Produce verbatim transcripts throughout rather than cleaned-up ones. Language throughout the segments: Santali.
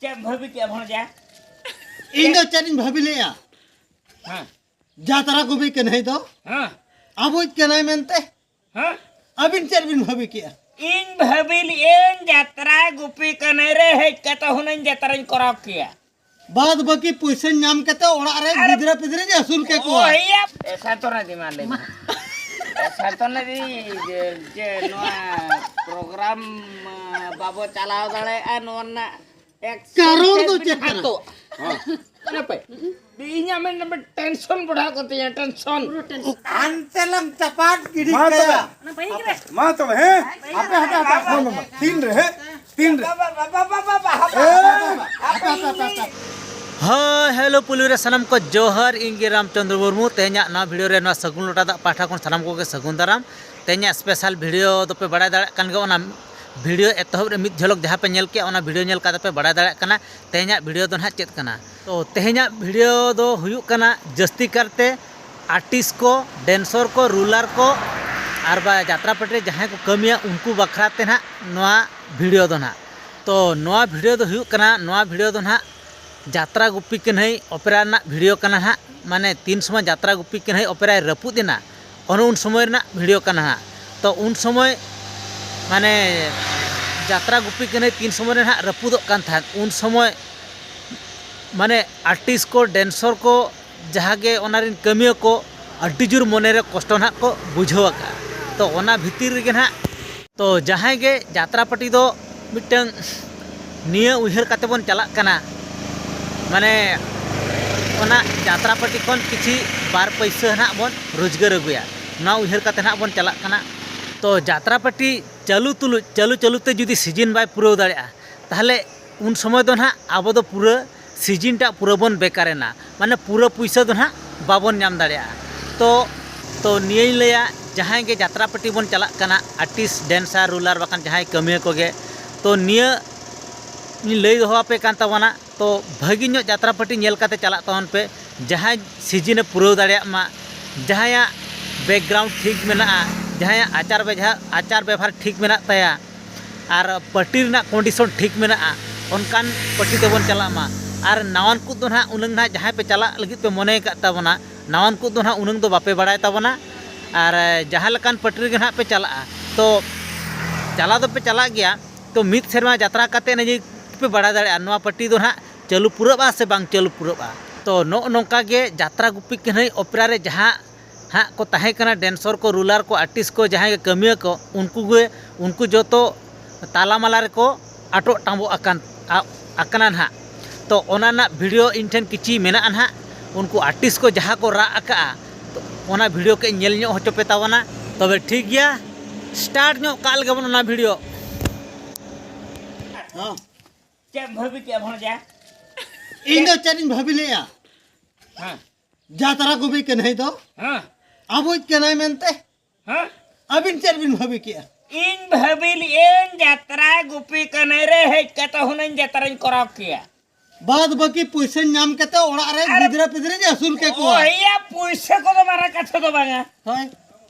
ᱪᱮᱫ ᱮᱢ ᱵᱷᱟᱹᱵᱤ ᱠᱮᱜᱼᱟ ᱵᱷᱚᱸᱡᱟ? ᱤᱧ ᱫᱚ ᱪᱮᱫ ᱤᱧ ᱵᱷᱟᱹᱵᱤ ᱞᱮᱜᱼᱟ? ᱦᱮᱸ᱾ ᱡᱟᱛᱨᱟ ᱜᱩᱯᱤ ᱠᱟᱹᱱᱦᱟᱹᱭ ᱫᱚ ᱦᱮᱸ᱾ ᱟᱵᱚᱭᱤᱡ ᱠᱟᱱᱟᱭ ᱢᱮᱱᱛᱮ᱾ ᱦᱮᱸ᱾ ᱟᱹᱵᱤᱱ ᱪᱮᱫ ᱵᱤᱱ ᱵᱷᱟᱹᱵᱤ ᱠᱮᱜᱼᱟ? ᱤᱧ ᱵᱷᱟᱹᱵᱤ ᱞᱮᱜᱼᱟᱹᱧ ᱡᱟᱛᱨᱟ ᱜᱩᱯᱤ ᱠᱟᱹᱱᱦᱟᱹᱭ ᱨᱮ ᱦᱮᱡ ᱠᱟᱛᱮ ᱦᱩᱱᱟᱹᱝ ᱡᱟᱛᱨᱟᱧ ᱠᱚᱨᱟᱣ ᱠᱮᱭᱟ᱾ ᱵᱟᱫ ᱵᱟᱹᱠᱤ ᱯᱩᱭᱥᱟᱹᱧ ᱧᱟᱢ ᱠᱟᱛᱮ ᱚᱲᱟᱜ ᱨᱮ ᱟᱨ ᱜᱤᱫᱽᱨᱟᱹ ᱯᱤᱫᱽᱨᱟᱹᱧ ᱟᱹᱥᱩᱞ ᱠᱮᱠᱚᱣᱟ᱾ ᱳ ᱦᱮᱭᱟ᱾ ᱮ, ᱥᱟᱱᱛᱚᱱᱟ ᱫᱤ, ᱢᱟ ᱞᱟᱹᱭ ᱢᱮ᱾ ᱮ, ᱥᱟᱱᱛᱚᱱᱟ ᱫᱤ, ᱡᱮ, ᱡᱮ ᱱᱚᱣᱟ ᱯᱨᱳᱜᱨᱟᱢ, ᱟ, ᱵᱟᱵᱚ ᱪᱟᱞᱟᱣ ᱫᱟᱲᱮᱭᱟᱜᱼᱟ, ᱱᱚᱣᱟ ᱨᱮᱱᱟᱜ ᱮᱠᱥᱚ ᱠᱟᱨᱚᱱ ᱫᱚ ᱪᱮᱫ ᱠᱟᱱᱟ? ᱦᱟᱛᱚ᱾ ᱦᱮᱸ᱾ ᱢᱟᱱᱮ ᱯᱮ, ᱤᱧᱟᱹᱜ ᱢᱮᱱ ᱢᱮ, ᱴᱮᱱᱥᱚᱱ ᱵᱟᱲᱦᱟᱣ ᱠᱟᱛᱤᱧᱟ, ᱴᱮᱱᱥᱚᱱ᱾ ᱯᱩᱨᱟᱹ ᱴᱮᱱᱥᱚᱱ᱾ ᱦᱟᱱᱛᱮ ᱞᱟᱝ ᱪᱟᱯᱟᱫ ᱜᱤᱰᱤ ᱢᱟ ᱠᱟᱭᱟ᱾ ᱛᱚᱵᱮ᱾ ᱚᱱᱟ ᱵᱟᱹᱧ ᱜᱮ᱾ ᱢᱟ ᱛᱚᱵᱮ, ᱦᱮᱸ? ᱦᱟᱯᱮ, ᱦᱟᱯᱮ, ᱦᱟᱯᱮ, ᱦᱟᱯᱮ, ᱦᱟᱯᱮ᱾ ᱛᱤᱱ ᱨᱮ, ᱦᱮᱸ? ᱛᱤᱱ ᱨᱮ? ᱦᱟᱯᱮ, ᱦᱟᱯᱮ, ᱦᱟᱯᱮ, ᱦᱟᱯᱮ᱾ ᱦᱳᱭ, ᱦᱮᱞᱳ, ᱯᱩᱭᱞᱩ ᱨᱮ ᱥᱟᱱᱟᱢ ᱠᱚ ᱡᱚᱦᱟᱨ, ᱤᱧ ᱜᱮ ᱨᱟᱢᱪᱚᱸᱫᱽᱨᱚ ᱢᱩᱨᱢᱩ᱾ ᱛᱮᱦᱮᱧᱟᱜ ᱱᱚᱣᱟ ᱵᱷᱤᱰᱤᱭᱳ ᱨᱮ ᱱᱚᱣᱟ ᱥᱟᱹᱜᱩᱱ ᱞᱚᱴᱟ ᱫᱟᱜ ᱯᱟᱦᱴᱟ ᱠᱷᱚᱱ ᱥᱟᱱᱟᱢ ᱠᱚᱜᱮ ᱥᱟᱹᱜᱩᱱ ᱫᱟᱨᱟᱢ᱾ ᱛᱮᱦᱮᱧᱟᱜ ᱥᱯᱮᱥᱟᱞ ᱵᱷᱤᱰᱤᱭᱳ ᱫᱚᱯᱮ ᱵᱟᱲᱟᱭ ᱫᱟᱲᱮᱭᱟᱜ ᱠᱟᱱ ᱜᱮᱭᱟ, ᱚᱱᱟ ᱵᱷᱤᱰᱤᱭᱳ ᱮᱛᱚᱦᱚᱵ ᱨᱮ ᱢᱤᱫ ᱡᱷᱚᱞᱚᱠ ᱡᱟᱦᱟᱸ ᱯᱮ ᱧᱮᱞ ᱠᱮᱜᱼᱟ, ᱚᱱᱟ ᱵᱷᱤᱰᱤᱭᱳ ᱧᱮᱞ ᱠᱟᱛᱮ ᱯᱮ ᱵᱟᱲᱟᱭ ᱫᱟᱲᱮᱭᱟᱜ ᱠᱟᱱᱟ ᱛᱮᱦᱮᱧᱟᱜ ᱵᱷᱤᱰᱤᱭᱳ ᱫᱚ ᱱᱟᱦᱟᱜ ᱪᱮᱫ ᱠᱟᱱᱟ᱾ ᱛᱚ, ᱛᱮᱦᱮᱧᱟᱜ ᱵᱷᱤᱰᱤᱭᱳ ᱫᱚ ᱦᱩᱭᱩᱜ ᱠᱟᱱᱟ ᱡᱟᱹᱥᱛᱤ ᱠᱟᱨᱛᱮ ᱟᱨᱴᱤᱥᱴ ᱠᱚ, ᱰᱮᱱᱥᱚᱨ ᱠᱚ, ᱨᱩᱞᱟᱨ ᱠᱚ, ᱟᱨ ᱵᱟ ᱡᱟᱛᱨᱟ ᱯᱟᱴᱤ ᱨᱮ ᱡᱟᱦᱟᱸᱭ ᱠᱚ ᱠᱟᱹᱢᱤᱭᱟ, ᱩᱱᱠᱩ ᱵᱟᱠᱷᱨᱟ ᱛᱮ ᱱᱟᱦᱟᱜ ᱱᱚᱣᱟ ᱵᱷᱤᱰᱤᱭᱳ ᱫᱚ ᱱᱟᱦᱟᱜ᱾ ᱛᱚ, ᱱᱚᱣᱟ ᱵᱷᱤᱰᱤᱭᱳ ᱫᱚ ᱦᱩᱭᱩᱜ ᱠᱟᱱᱟ, ᱱᱚᱣᱟ ᱵᱷᱤᱰᱤᱭᱳ ᱫᱚ ᱱᱟᱦᱟᱜ ᱡᱟᱛᱨᱟ ᱜᱩᱯᱤ ᱠᱟᱹᱱᱦᱟᱹᱭ ᱚᱯᱮᱨᱟ ᱨᱮᱱᱟᱜ ᱵᱷᱤᱰᱤᱭᱳ ᱠᱟᱱᱟ ᱱᱟᱦᱟᱜ᱾ ᱢᱟᱱᱮ, ᱛᱤᱱ ᱥᱚᱢᱚᱭ ᱡᱟᱛᱨᱟ ᱜᱩᱯᱤ ᱠᱟᱹᱱᱦᱟᱹᱭ ᱚᱯᱮᱨᱟᱭ ᱨᱟᱹᱯᱩᱫ ᱮᱱᱟ, ᱚᱱᱮ ᱩᱱ ᱥᱚᱢᱚᱭ ᱨᱮᱱᱟᱜ ᱵᱷᱤᱰᱤᱭᱳ ᱠᱟᱱᱟ ᱦᱟᱸᱜ᱾ ᱛᱚ, ᱩᱱ ᱥᱚᱢᱚᱭ, ᱢᱟᱱᱮ, ᱡᱟᱛᱨᱟ ᱜᱩᱯᱤ ᱠᱟᱹᱱᱦᱟᱹᱭ ᱛᱤᱱ ᱥᱚᱢᱚᱭ ᱨᱮ ᱦᱟᱸᱜ ᱨᱟᱹᱯᱩᱫᱚᱜ ᱠᱟᱱ ᱛᱟᱦᱮᱸᱫ, ᱩᱱ ᱥᱚᱢᱚᱭ, ᱢᱟᱱᱮ, ᱟᱨᱴᱤᱥᱴ ᱠᱚ, ᱰᱮᱱᱥᱚᱨ ᱠᱚ, ᱡᱟᱦᱟᱸ ᱜᱮ ᱚᱱᱟ ᱨᱮᱱ ᱠᱟᱹᱢᱤᱭᱟᱹ ᱠᱚ, ᱟᱹᱰᱤ ᱡᱳᱨ ᱢᱚᱱᱮ ᱨᱮ ᱠᱚᱥᱴᱚ ᱱᱟᱦᱟᱜ ᱠᱚ ᱵᱩᱡᱷᱟᱹᱣ ᱟᱠᱟᱫᱼᱟ᱾ ᱛᱚ, ᱚᱱᱟ ᱵᱷᱤᱛᱤᱨ ᱨᱮᱜᱮ ᱱᱟᱦᱟᱜ, ᱛᱚ, ᱡᱟᱦᱟᱸᱭ ᱜᱮ ᱡᱟᱛᱨᱟ ᱯᱟᱹᱴᱤ ᱫᱚ ᱢᱤᱫᱴᱟᱝ ᱱᱤᱭᱟᱹ ᱩᱭᱦᱟᱹᱨ ᱠᱟᱛᱮ ᱵᱚᱱ ᱪᱟᱞᱟᱜ ᱠᱟᱱᱟ, ᱢᱟᱱᱮ, ᱚᱱᱟ ᱡᱟᱛᱨᱟ ᱯᱟᱹᱴᱤ ᱠᱷᱚᱱ ᱠᱤᱪᱷᱤ ᱵᱟᱨ ᱯᱩᱭᱥᱟᱹ ᱱᱟᱦᱟᱜ ᱵᱚᱱ ᱨᱳᱡᱽᱜᱟᱨ ᱟᱹᱜᱩᱭᱟ, ᱱᱚᱣᱟ ᱩᱭᱦᱟᱹᱨ ᱠᱟᱛᱮ ᱱᱟᱦᱟᱜ ᱵᱚᱱ ᱪᱟᱞᱟᱜ ᱠᱟᱱᱟ᱾ ᱛᱚ, ᱡᱟᱛᱨᱟ ᱯᱟᱹᱴᱤ ᱪᱟᱹᱞᱩ ᱛᱩᱞᱩᱡ, ᱪᱟᱹᱞᱩ ᱪᱟᱹᱞᱩ ᱛᱮ ᱡᱩᱫᱤ ᱥᱤᱡᱤᱱ ᱵᱟᱭ ᱯᱩᱨᱟᱹᱣ ᱫᱟᱲᱮᱭᱟᱜᱼᱟ, ᱛᱟᱦᱚᱞᱮ ᱩᱱ ᱥᱚᱢᱚᱭ ᱫᱚ ᱱᱟᱦᱟᱜ ᱟᱵᱚ ᱫᱚ ᱯᱩᱨᱟᱹ ᱥᱤᱡᱤᱱ ᱴᱟᱜ ᱯᱩᱨᱟᱹ ᱵᱚᱱ ᱵᱮᱠᱟᱨ ᱮᱱᱟ, ᱢᱟᱱᱮ, ᱯᱩᱨᱟᱹ ᱯᱩᱭᱥᱟᱹ ᱫᱚ ᱱᱟᱦᱟᱜ ᱵᱟᱵᱚᱱ ᱧᱟᱢ ᱫᱟᱲᱮᱭᱟᱜᱼᱟ᱾ ᱛᱚ, ᱛᱚ, ᱱᱤᱭᱟᱹᱧ ᱞᱟᱹᱭᱟ, ᱡᱟᱦᱟᱸᱭ ᱜᱮ ᱡᱟᱛᱨᱟ ᱯᱟᱹᱴᱤ ᱵᱚᱱ ᱪᱟᱞᱟᱜ ᱠᱟᱱᱟ, ᱟᱨᱴᱤᱥᱴ, ᱰᱮᱱᱥᱟᱨ, ᱨᱩᱞᱟᱨ, ᱵᱟᱠᱷᱟᱱ ᱡᱟᱦᱟᱸᱭ ᱠᱟᱹᱢᱤᱭᱟᱹ ᱠᱚᱜᱮ, ᱛᱚ, ᱱᱤᱭᱟᱹ ᱤᱧ ᱞᱟᱹᱭ ᱫᱚᱦᱚ ᱟᱯᱮ ᱠᱟᱱ ᱛᱟᱵᱚᱱᱟ᱾ ᱛᱚ, ᱵᱷᱟᱹᱜᱤ ᱧᱚᱜ ᱡᱟᱛᱨᱟ ᱯᱟᱹᱴᱤ ᱧᱮᱞ ᱠᱟᱛᱮ ᱪᱟᱞᱟᱜ ᱛᱟᱵᱚᱱ ᱯᱮ᱾ ᱡᱟᱦᱟᱸᱭ ᱥᱤᱡᱤᱱᱮ ᱯᱩᱨᱟᱹᱣ ᱫᱟᱲᱮᱭᱟᱜ ᱢᱟ, ᱡᱟᱦᱟᱸᱭᱟᱜ ᱵᱮᱠᱜᱨᱟᱣᱩᱱᱰ ᱴᱷᱤᱠ ᱢᱮᱱᱟᱜᱼᱟ, ᱡᱟᱦᱟᱸᱭᱟᱜ ᱟᱪᱟᱨ ᱵᱮᱡᱷᱟ-, ᱟᱪᱟᱨ ᱵᱮᱵᱷᱟᱨ ᱴᱷᱤᱠ ᱢᱮᱱᱟᱜ ᱛᱟᱭᱟ, ᱟᱨ ᱯᱟᱹᱴᱤ ᱨᱮᱱᱟᱜ ᱠᱚᱱᱰᱤᱥᱚᱱ ᱴᱷᱤᱠ ᱢᱮᱱᱟᱜᱼᱟ, ᱚᱱᱠᱟᱱ ᱯᱟᱹᱴᱤ ᱛᱮᱵᱚᱱ ᱪᱟᱞᱟᱜ ᱢᱟ᱾ ᱟᱨ ᱱᱟᱣᱟᱱ ᱠᱚ ᱫᱚ ᱱᱟᱦᱟᱜ ᱩᱱᱟᱹᱝ ᱱᱟᱦᱟᱜ ᱡᱟᱦᱟᱸᱭ ᱯᱮ ᱪᱟᱞᱟᱜ ᱞᱟᱹᱜᱤᱫ ᱯᱮ ᱢᱚᱱᱮ ᱟᱠᱟᱫ ᱛᱟᱵᱚᱱᱟ, ᱱᱟᱣᱟᱱ ᱠᱚ ᱫᱚ ᱱᱟᱦᱟᱜ ᱩᱱᱟᱹᱝ ᱫᱚ ᱵᱟᱯᱮ ᱵᱟᱲᱟᱭ ᱛᱟᱵᱚᱱᱟ᱾ ᱟᱨ ᱡᱟᱦᱟᱸ ᱞᱮᱠᱟᱱ ᱯᱟᱹᱴᱤ ᱨᱮᱜᱮ ᱱᱟᱦᱟᱜ ᱯᱮ ᱪᱟᱞᱟᱜᱼᱟ, ᱛᱚ ᱪᱟᱞᱟᱣ ᱫᱚᱯᱮ ᱪᱟᱞᱟᱜ ᱜᱮᱭᱟ, ᱛᱚ ᱢᱤᱫ ᱥᱮᱨᱢᱟ ᱡᱟᱛᱨᱟ ᱠᱟᱛᱮᱫ ᱱᱤᱡᱮ ᱯᱮ ᱵᱟᱲᱟᱭ ᱫᱟᱲᱮᱭᱟᱜᱼᱟ ᱱᱚᱣᱟ ᱯᱟᱹᱴᱤ ᱫᱚ ᱱᱟᱦᱟᱜ ᱪᱟᱹᱞᱩ ᱯᱩᱨᱟᱹᱜᱼᱟ ᱥᱮ ᱵᱟᱝ ᱪᱟᱹᱞᱩ ᱯᱩᱨᱟᱹᱜᱼᱟ᱾ ᱛᱚ ᱱᱚᱜᱼᱚ ᱱᱚᱝᱠᱟ ᱜᱮ ᱡᱟᱛᱨᱟ ᱜᱩᱯᱤ ᱠᱟᱹᱱᱟᱹᱭ ᱚᱯᱮᱨᱟ ᱨᱮ ᱡᱟᱦᱟᱸ ᱦᱟᱸᱜ ᱠᱚ ᱛᱟᱦᱮᱸ ᱠᱟᱱᱟ, ᱰᱮᱱᱥᱚᱨ ᱠᱚ, ᱨᱩᱞᱟᱨ ᱠᱚ, ᱟᱨᱴᱤᱥᱴ ᱠᱚ, ᱡᱟᱦᱟᱸᱭ ᱜᱮ ᱠᱟᱹᱢᱤᱭᱟᱹ ᱠᱚ, ᱩᱱᱠᱩ ᱜᱮ, ᱩᱱᱠᱩ ᱡᱚᱛᱚ ᱛᱟᱞᱟᱢᱟᱞᱟ ᱨᱮᱠᱚ ᱟᱴᱚᱜ ᱴᱟᱸᱵᱚᱜ ᱟᱠᱟᱱ, ᱟ-, ᱟᱠᱟᱱᱟ ᱱᱟᱦᱟᱜ᱾ ᱛᱚ ᱚᱱᱟ ᱨᱮᱱᱟᱜ ᱵᱷᱤᱰᱤᱭᱳ ᱤᱧ ᱴᱷᱮᱱ ᱠᱤᱪᱷᱤ ᱢᱮᱱᱟᱜᱼᱟ ᱱᱟᱦᱟᱜ, ᱩᱱᱠᱩ ᱟᱨᱴᱤᱥᱴ ᱠᱚ ᱡᱟᱦᱟᱸ ᱠᱚ ᱨᱟᱜ ᱟᱠᱟᱜᱼᱟ, ᱛᱚ ᱚᱱᱟ ᱵᱷᱤᱰᱤᱭᱳ ᱠᱟᱹᱡ ᱧᱮᱞ ᱧᱚᱜ ᱦᱚᱪᱚ ᱯᱮ ᱛᱟᱵᱚᱱᱟ᱾ ᱛᱚᱵᱮ ᱴᱷᱤᱠ ᱜᱮᱭᱟ, ᱥᱴᱟᱨᱴ ᱧᱚᱜ ᱠᱟᱜ ᱞᱮᱜᱮ ᱵᱚᱱ ᱚᱱᱟ ᱵᱷᱤᱰᱤᱭᱳ᱾ ᱦᱚᱸ᱾ ᱪᱮᱫ ᱮᱢ ᱵᱷᱟᱹᱵᱤ ᱠᱮᱜᱼᱟ ᱵᱷᱚᱸᱡᱟ? ᱤᱧ ᱫᱚ ᱪᱮᱫ ᱤᱧ ᱵᱷᱟᱹᱵᱤ ᱞᱮᱜᱼᱟ? ᱦᱮᱸ᱾ ᱡᱟᱛᱨᱟ ᱜᱩᱯᱤ ᱠᱟᱹᱱᱦᱟᱹᱭ ᱫᱚ ᱦᱮᱸ᱾ ᱟᱵᱚᱭᱤᱡ ᱠᱟᱱᱟᱭ ᱢᱮᱱᱛᱮ᱾ ᱦᱮᱸ? ᱟᱹᱵᱤᱱ ᱪᱮᱫ ᱵᱤᱱ ᱵᱷᱟᱹᱵᱤ ᱠᱮᱜᱼᱟ? ᱤᱧ ᱵᱷᱟᱹᱵᱤ ᱞᱮᱜᱼᱟᱹᱧ ᱡᱟᱛᱨᱟ ᱜᱩᱯᱤ ᱠᱟᱹᱱᱦᱟᱹᱭ ᱨᱮ ᱦᱮᱡ ᱠᱟᱛᱮ ᱦᱩᱱᱟᱹᱝ ᱡᱟᱛᱨᱟᱧ ᱠᱚᱨᱟᱣ ᱠᱮᱭᱟ᱾ ᱵᱟᱫ ᱵᱟᱹᱠᱤ ᱯᱩᱭᱥᱟᱹᱧ ᱧᱟᱢ ᱠᱟᱛᱮ ᱚᱲᱟᱜ ᱨᱮ ᱟᱨ ᱜᱤᱫᱽᱨᱟᱹ ᱯᱤᱫᱽᱨᱟᱹᱧ ᱟᱹᱥᱩᱞ ᱠᱮᱠᱚᱣᱟ᱾ ᱳᱭᱟ, ᱯᱩᱭᱥᱟᱹ ᱠᱚᱫᱚ ᱢᱟᱨᱟᱝ ᱠᱟᱛᱷᱟ ᱫᱚ ᱵᱟᱝᱟ᱾ ᱦᱳᱭ᱾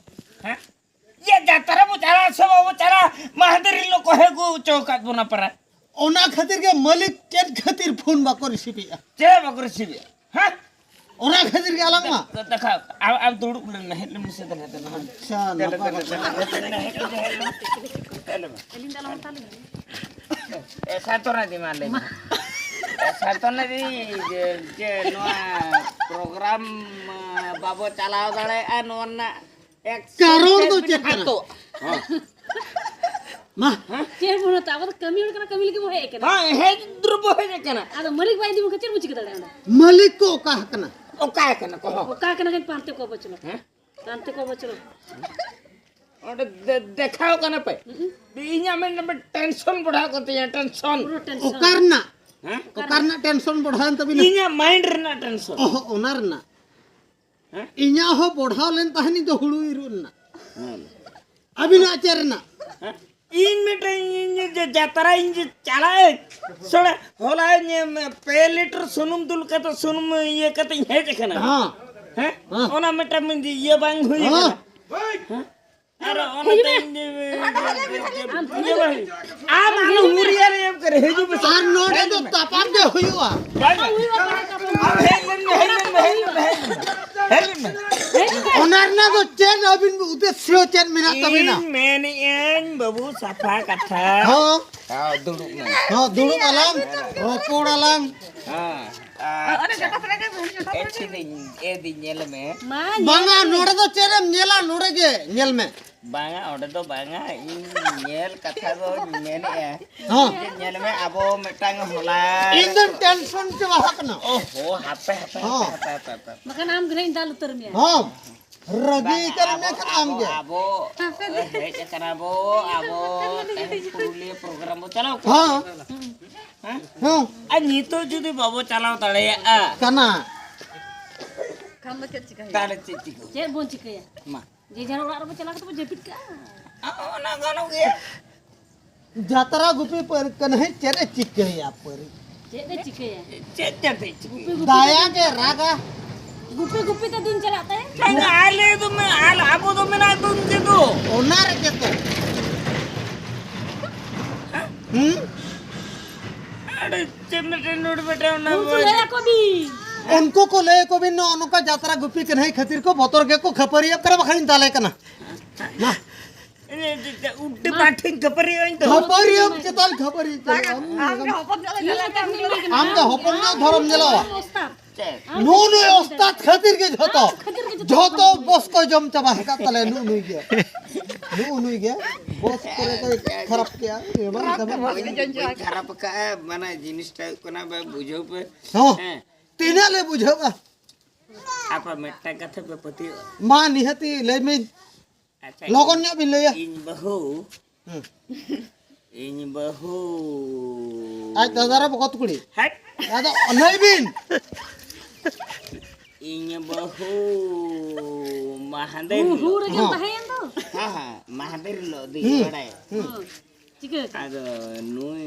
ᱦᱮᱸ? ᱤᱭᱟᱹ ᱡᱟᱛᱨᱟ ᱵᱚ ᱪᱟᱞᱟᱜ ᱥᱮ ᱵᱟᱵᱚ ᱪᱟᱞᱟᱜ, ᱢᱟᱦᱟᱫᱮᱨ ᱦᱤᱞᱳᱜ ᱠᱚ ᱦᱮᱡ ᱟᱹᱜᱩ ᱦᱚᱪᱚ ᱟᱠᱟᱫ ᱵᱚᱱᱟ ᱯᱟᱨᱟ᱾ ᱚᱱᱟ ᱠᱷᱟᱹᱛᱤᱨ ᱜᱮ ᱢᱟᱹᱞᱤᱠ ᱪᱮᱫ ᱠᱷᱟᱹᱛᱤᱨ ᱯᱷᱳᱱ ᱵᱟᱠᱚ ᱨᱤᱥᱤᱵᱷ ᱮᱜᱼᱟ? ᱪᱮᱫ ᱵᱟᱠᱚ ᱨᱤᱥᱤᱵᱷ ᱮᱜᱼᱟ? ᱦᱮᱸ? ᱚᱱᱟ ᱠᱷᱟᱹᱛᱤᱨ ᱜᱮ ᱟᱞᱟᱝ ᱢᱟ᱾ ᱫᱮᱠᱷᱟᱣ, ᱟᱢ, ᱟᱢ ᱫᱩᱲᱩᱵ ᱞᱮᱱ ᱢᱮ, ᱦᱮᱡ ᱞᱮᱱ ᱢᱮᱥᱮ, ᱫᱮᱞᱟ, ᱫᱮᱞᱟ᱾ ᱟᱪᱪᱷᱟ, ᱫᱮᱞᱟ, ᱱᱟᱯᱟᱭ ᱫᱮᱞᱟ, ᱠᱟᱛᱷᱟ᱾ ᱫᱮᱞᱟ, ᱫᱮᱞᱟ, ᱦᱮᱡ ᱞᱮᱱ ᱢᱮ, ᱦᱮᱡ ᱞᱮᱱ ᱢᱮ᱾ ᱦᱮᱡ ᱞᱮᱱ ᱢᱮ᱾ ᱮ, ᱥᱟᱱᱛᱚᱱᱟ ᱫᱤ, ᱢᱟ ᱞᱟᱹᱭ ᱢᱮ᱾ ᱮ, ᱥᱟᱱᱛᱚᱱᱟ ᱫᱤ, ᱡᱮ, ᱡᱮ ᱱᱚᱣᱟ ᱯᱨᱳᱜᱨᱟᱢ, ᱟ, ᱵᱟᱵᱚ ᱪᱟᱞᱟᱣ ᱫᱟᱲᱮᱭᱟᱜᱼᱟ, ᱱᱚᱣᱟ ᱨᱮᱱᱟᱜ ᱮᱠᱥᱮᱱ ᱠᱟᱨᱚᱱ ᱫᱚ ᱪᱮᱫ ᱪᱮᱫ ᱵᱤᱱ ᱠᱟᱱᱟ? ᱦᱟᱛᱚ? ᱢᱟ᱾ ᱪᱮᱫ ᱵᱚᱱ ᱦᱟᱛᱟᱣᱟ? ᱟᱵᱚ ᱫᱚ ᱠᱟᱹᱢᱤ ᱦᱚᱲ ᱠᱟᱱᱟ, ᱠᱟᱹᱢᱤ ᱞᱟᱹᱜᱤᱫ ᱵᱚ ᱦᱮᱡ ᱟᱠᱟᱱᱟ᱾ ᱦᱮᱸ, ᱦᱮᱡ ᱫᱩᱨ ᱵᱚ ᱦᱮᱡ ᱟᱠᱟᱱᱟ᱾ ᱟᱫᱚ ᱢᱟᱹᱞᱤᱠ ᱵᱟᱭ ᱤᱫᱤ ᱵᱚᱱ ᱠᱷᱟᱱ ᱪᱮᱫ ᱵᱚ ᱪᱤᱠᱟᱹ ᱫᱟᱲᱮᱭᱟᱜᱼᱟ ᱚᱸᱰᱮ? ᱢᱟᱹᱞᱤᱠ ᱠᱚ ᱚᱠᱟ ᱟᱠᱟᱱᱟ? ᱚᱠᱟ ᱟᱠᱟᱱᱟ ᱠᱚ? ᱚᱠᱟ ᱟᱠᱟᱱᱟ ᱠᱤᱱ ᱯᱟᱱᱛᱮ ᱠᱚ ᱵᱚᱪᱷᱚᱨ? ᱦᱮᱸ? ᱯᱟᱱᱛᱮ ᱠᱚ ᱵᱚᱪᱷᱚᱨ᱾ ᱚᱸᱰᱮ ᱫᱮ-, ᱫᱮᱠᱷᱟᱣ ᱠᱟᱱᱟ ᱯᱮ? ᱦᱩᱸ᱾ ᱤᱧᱟᱜ ᱢᱮᱱ ᱢᱮ ᱴᱮᱱᱥᱚᱱ ᱵᱟᱲᱦᱟᱣ ᱠᱟᱱ ᱛᱤᱧᱟ, ᱴᱮᱱᱥᱚᱱ᱾ ᱯᱩᱨᱟᱹ ᱴᱮᱱᱥᱚᱱ᱾ ᱚᱠᱟ ᱨᱮᱱᱟᱜ? ᱦᱮᱸ? ᱚᱠᱟ ᱨᱮᱱᱟᱜ ᱴᱮᱱᱥᱚᱱ ᱵᱟᱲᱦᱟᱣᱮᱱ ᱛᱟᱵᱤᱱᱟ? ᱤᱧᱟᱜ ᱢᱟᱭᱤᱱᱰ ᱨᱮᱱᱟᱜ ᱴᱮᱱᱥᱚᱱ᱾ ᱚᱦᱚ, ᱚᱱᱟ ᱨᱮᱱᱟᱜ᱾ ᱦᱮᱸ? ᱤᱧᱟᱜ ᱦᱚᱸ ᱵᱚᱲᱦᱟᱣ ᱞᱮᱱ ᱛᱟᱦᱮᱱ, ᱤᱧ ᱫᱚ ᱦᱩᱲᱩ ᱤᱨᱚᱜ ᱨᱮᱱᱟᱜ᱾ ᱦᱮᱸ᱾ ᱟᱹᱵᱤᱱᱟᱜ ᱪᱮᱫ ᱨᱮᱱᱟᱜ? ᱦᱮᱸ? ᱤᱧ ᱢᱤᱫᱴᱮᱱ, ᱤᱧ ᱡᱮ ᱡᱟᱛᱨᱟ ᱤᱧ ᱡᱮ ᱪᱟᱞᱟᱜ ᱟᱹᱧ, ᱥᱚᱲᱮ ᱦᱚᱞᱟ ᱤᱧ, ᱮᱢ, ᱯᱮ ᱞᱤᱴᱟᱨ ᱥᱩᱱᱩᱢ ᱫᱩᱞ ᱠᱟᱛᱮ, ᱥᱩᱱᱩᱢ ᱤᱭᱟᱹ ᱠᱟᱛᱮ ᱤᱧ ᱦᱮᱡ ᱟᱠᱟᱱᱟ᱾ ᱦᱮᱸ᱾ ᱦᱮᱸ? ᱦᱮᱸ᱾ ᱚᱱᱟ ᱢᱤᱫᱴᱟᱝ ᱤᱭᱟᱹ ᱵᱟᱝ ᱦᱩᱭ ᱦᱮᱸ᱾ ᱟᱠᱟᱱᱟ᱾ ᱦᱮᱸ? ᱟᱨ ᱚᱱᱟᱛᱮ ᱤᱧ ᱫᱚ ᱤᱭᱟᱹ ᱵᱟᱝ ᱦᱩᱭᱩᱜ᱾ ᱟᱢ ᱟᱢ ᱟᱞᱚ ᱦᱩᱨᱤᱭᱟᱨ ᱮᱢ ᱟᱨ ᱱᱚᱰᱮ ᱫᱚ ᱛᱟᱯᱟᱢ ᱜᱮ ᱦᱩᱭᱩᱜᱼᱟ᱾ ᱟᱢ ᱦᱮᱡ ᱞᱮᱱ ᱢᱮ, ᱦᱮᱡ ᱞᱮᱱ ᱢᱮ, ᱦᱮᱡ ᱞᱮᱱ ᱢᱮ, ᱦᱮᱡ ᱞᱮᱱ ᱢᱮ, ᱦᱮᱡ ᱞᱮᱱ ᱢᱮ᱾ ᱚᱱᱟ ᱨᱮᱱᱟᱜ ᱫᱚ ᱪᱮᱫ ᱟᱹᱵᱤᱱ ᱩᱫᱽᱫᱮᱥᱥᱚ ᱪᱮᱫ ᱢᱮᱱᱟᱜ ᱛᱟᱵᱤᱱᱟ? ᱤᱧ ᱢᱮᱱᱮᱫ ᱟᱹᱧ ᱵᱟᱹᱵᱩ ᱥᱟᱯᱷᱟ ᱠᱟᱛᱷᱟ᱾ ᱦᱚᱸ᱾ ᱦᱚᱸ, ᱫᱩᱲᱩᱵ ᱢᱮ᱾ ᱦᱚᱸ, ᱫᱩᱲᱩᱵ ᱟᱞᱟᱝ, ᱨᱚᱯᱚᱲ ᱟᱞᱟᱝ᱾ ᱦᱮᱸ᱾ ᱟᱪᱪᱷᱟ᱾ ᱮ ᱪᱷᱤᱫᱤᱧ, ᱮ ᱫᱤᱧ ᱧᱮᱞ ᱢᱮ᱾ ᱢᱟ, ᱧᱮᱞ ᱵᱟᱝᱟ, ᱢᱮ᱾ ᱱᱚᱰᱮ ᱫᱚ ᱪᱮᱫ ᱮᱢ ᱧᱮᱞᱟ, ᱱᱚᱰᱮ ᱜᱮ ᱧᱮᱞ ᱢᱮ᱾ ᱵᱟᱝᱟ, ᱚᱸᱰᱮ ᱫᱚ ᱵᱟᱝᱟ, ᱤᱧ ᱧᱮᱞ ᱠᱟᱛᱷᱟ ᱫᱚᱧ ᱢᱮᱱᱮᱫᱼᱟ᱾ ᱦᱚᱸ᱾ ᱡᱮ ᱧᱮᱞ ᱢᱮ, ᱟᱵᱚ ᱢᱤᱫᱴᱟᱝ ᱦᱚᱞᱟ ᱤᱧ ᱫᱚᱧ ᱴᱮᱱᱥᱚᱱ ᱪᱟᱵᱟ ᱟᱠᱟᱱᱟ᱾ ᱳᱦᱳ, ᱦᱟᱯᱮ, ᱦᱟᱯᱮ, ᱦᱚᱸ᱾ ᱦᱟᱯᱮ, ᱦᱟᱯᱮ, ᱦᱟᱯᱮ᱾ ᱵᱟᱠᱷᱟᱱ ᱟᱢ ᱜᱮ ᱱᱟᱦᱟᱜ ᱤᱧ ᱫᱟᱞ ᱩᱛᱟᱹᱨ ᱢᱮᱭᱟ᱾ ᱦᱚᱸ᱾ ᱨᱟᱹᱜᱤ ᱵᱟᱝᱟ, ᱠᱟᱱ ᱟᱵᱚ, ᱢᱮ ᱠᱷᱟᱱ ᱟᱢ ᱟᱵᱚ, ᱜᱮ᱾ ᱟᱵᱚ ᱦᱮᱡ ᱟᱠᱟᱱᱟ ᱵᱚ, ᱟᱵᱚ ᱛᱮᱦᱮᱧ ᱯᱩᱨᱩᱞᱤᱭᱟᱹ ᱯᱨᱳᱜᱨᱟᱢ ᱵᱚ ᱪᱟᱞᱟᱣ ᱠᱚᱜᱼᱟ᱾ ᱦᱚᱸ᱾ ᱦᱮᱸ? ᱦᱚᱸ᱾ ᱟᱨ ᱱᱤᱛᱚᱜ ᱡᱩᱫᱤ ᱵᱟᱵᱚ ᱪᱟᱞᱟᱣ ᱫᱟᱲᱮᱭᱟᱜᱼᱟ, ᱠᱟᱱᱟ᱾ ᱠᱷᱟᱱ ᱫᱚ ᱪᱮᱫ ᱪᱤᱠᱟᱹ ᱦᱩᱭᱩᱜᱼᱟ? ᱛᱟᱦᱚᱞᱮ ᱪᱮᱫ ᱪᱤᱠᱟᱹ? ᱪᱮᱫ ᱵᱚᱱ ᱪᱤᱠᱟᱹᱭᱟ? ᱢᱟ᱾ ᱡᱮ ᱡᱟᱦᱟᱸ ᱚᱲᱟᱜ ᱨᱮᱵᱚ ᱪᱟᱞᱟᱣ ᱠᱟᱛᱮ ᱵᱚ ᱡᱟᱹᱯᱤᱫ ᱠᱟᱜᱼᱟ᱾ ᱚᱱᱟ ᱜᱟᱱᱚᱜ ᱜᱮᱭᱟ᱾ ᱡᱟᱛᱨᱟ ᱜᱩᱯᱤ ᱯᱟᱹᱨ-, ᱠᱟᱹᱱᱦᱟᱹᱭ ᱪᱮᱫ ᱮ ᱪᱤᱠᱟᱹᱭᱟ ᱯᱟᱹᱨᱤ? ᱪᱮᱫ ᱮ ᱪᱤᱠᱟᱹᱭᱟ? ᱪᱮᱫ ᱪᱮᱫ ᱮ ᱪᱤᱠᱟᱹᱭᱟ? ᱜᱩᱯᱤ ᱜᱩᱯᱤ ᱫᱟᱭᱟ ᱛᱮ ᱜᱮ ᱨᱟᱜᱟ᱾ ᱜᱩᱯᱤ ᱜᱩᱯᱤ ᱛᱮ ᱫᱤᱱ ᱪᱟᱞᱟᱜ ᱛᱟᱭᱟ᱾ ᱵᱟᱝᱟ, ᱟᱞᱮ ᱫᱚ ᱢᱮ-, ᱟᱞ-, ᱟᱵᱚ ᱫᱚ ᱢᱮᱱᱟᱜ ᱵᱚᱱ ᱜᱮ ᱫᱚ᱾ ᱚᱱᱟ ᱨᱮᱜᱮ ᱛᱚ᱾ ᱦᱩᱸ? ᱟᱹᱰᱤ ᱪᱮᱫ ᱢᱤᱫᱴᱮᱱ ᱱᱩᱰ ᱢᱤᱫᱴᱮᱱ ᱚᱱᱟ ᱩᱱᱠᱩ ᱵᱚᱭ- ᱞᱟᱹᱭ ᱟᱠᱚ ᱵᱤᱱ᱾ ᱩᱱᱠᱩ ᱠᱚ ᱞᱟᱹᱭ ᱟᱠᱚ ᱵᱤᱱ, ᱱᱚᱜᱼᱚ ᱱᱚᱝᱠᱟ ᱡᱟᱛᱨᱟ ᱜᱩᱯᱤ ᱠᱟᱹᱱᱦᱟᱹᱭ ᱠᱷᱟᱹᱛᱤᱨ ᱠᱚ ᱵᱚᱛᱚᱨ ᱜᱮᱠᱚ ᱠᱷᱟᱹᱯᱟᱹᱨᱤᱭᱟᱹᱜ ᱠᱟᱱᱟ, ᱵᱟᱠᱷᱟᱱᱤᱧ ᱫᱟᱞᱮ ᱠᱟᱱᱟ᱾ ᱢᱟ᱾ ᱮ, ᱡᱮ, ᱡᱮ, ᱩᱰᱤ ᱢᱟ᱾ ᱯᱟᱴᱷᱤᱧ ᱠᱷᱟᱹᱯᱟᱹᱨᱤ ᱟᱹᱧ ᱫᱚ᱾ ᱠᱷᱟᱹᱯᱟᱹᱨᱤᱭᱟᱹᱢ ᱪᱮᱛᱟᱱ ᱠᱷᱟᱹᱯᱟᱹᱨᱤ ᱪᱟᱞᱟᱜᱼᱟ᱾ ᱟᱢ ᱜᱮ ᱦᱚᱯᱚᱱ ᱧᱚᱜ ᱞᱮ ᱧᱮᱞᱚᱜ ᱠᱟᱱᱟ᱾ ᱟᱢ ᱜᱮ ᱦᱚᱯᱚᱱ ᱧᱚᱜ ᱫᱷᱚᱨᱚᱢ ᱧᱮᱞᱚᱜᱼᱟ᱾ ᱪᱮᱫ? ᱟᱢ ᱱᱩᱜᱼᱩ ᱱᱩᱭ ᱠᱷᱟᱹᱛᱤᱨ ᱜᱮ ᱳᱥᱛᱟᱫ ᱠᱷᱟᱹᱛᱤᱨ ᱜᱮ ᱡᱷᱚᱛᱚ, ᱟᱢ ᱠᱷᱟᱹᱛᱤᱨ ᱜᱮ ᱡᱷᱚᱛᱚ ᱡᱷᱚᱛᱚ ᱠᱷᱟᱹᱛᱤᱨ᱾ ᱵᱚᱥ ᱠᱚ ᱡᱚᱢ ᱪᱟᱵᱟ ᱟᱠᱟᱫ ᱛᱟᱞᱮᱭᱟ ᱱᱩᱜᱼᱩ ᱱᱩᱭ ᱜᱮ᱾ ᱱᱩᱜᱼᱩ ᱱᱩᱭ ᱜᱮ ᱵᱚᱥ ᱠᱚᱨᱮ ᱠᱚᱭ ᱠᱷᱟᱨᱟᱯ ᱠᱮᱜᱼᱟ᱾ ᱮ, ᱵᱟᱝ ᱠᱷᱟᱨᱟᱯ ᱠᱷᱟᱨᱟᱯ᱾ ᱵᱟᱹᱧ, ᱵᱟᱹᱧ ᱠᱷᱟᱨᱟᱯ ᱟᱠᱟᱫᱼᱟ, ᱢᱟᱱᱮ ᱡᱤᱱᱤᱥᱴᱟ ᱦᱩᱭᱩᱜ ᱠᱟᱱᱟ, ᱵᱟ-, ᱵᱩᱡᱷᱟᱹᱣ ᱯᱮ᱾ ᱦᱚᱸ᱾ ᱦᱮᱸ᱾ ᱛᱤᱱᱟᱹᱜ ᱞᱮ ᱵᱩᱡᱷᱟᱹᱣᱟ? ᱟᱯᱮ ᱢᱤᱫᱴᱟᱝ ᱠᱟᱛᱷᱟ ᱯᱮ ᱯᱟᱹᱛᱭᱟᱹᱜᱼᱟ? ᱢᱟ ᱱᱤᱦᱟᱹᱛᱤ ᱞᱟᱹᱭ ᱢᱮ᱾ ᱟᱪᱪᱷᱟ, ᱞᱚᱜᱚᱱ ᱧᱚᱜ ᱵᱤᱱ ᱞᱟᱹᱭᱟ᱾ ᱤᱧ ᱵᱟᱹᱦᱩ, ᱦᱩᱸ᱾ ᱤᱧ ᱵᱟᱹᱦᱩ ᱟᱡ ᱫᱟᱫᱟ ᱨᱮ ᱵᱚᱠᱚᱛ ᱠᱩᱲᱤ᱾ ᱦᱟᱴ᱾ ᱟᱫᱚ ᱞᱟᱹᱭ ᱵᱤᱱ᱾ ᱤᱧ ᱵᱟᱹᱦᱩ ᱢᱟᱦᱟᱫᱮᱨ ᱦᱩ, ᱦᱩ ᱦᱤᱞᱳᱜ᱾ ᱨᱮᱜᱮᱢ ᱦᱚᱸ᱾ ᱛᱟᱦᱮᱸᱭᱮᱱ ᱫᱚ᱾ ᱦᱮᱸ, ᱦᱮᱸ, ᱢᱟᱦᱟᱫᱮᱨ ᱦᱤᱞᱳᱜ ᱫᱤᱱ ᱦᱩᱸ, ᱵᱟᱲᱟᱭᱟ᱾ ᱦᱩᱸ᱾ ᱦᱚᱸ᱾ ᱪᱤᱠᱟᱹ ᱠᱮᱫᱟ? ᱟᱫᱚ ᱱᱩᱭ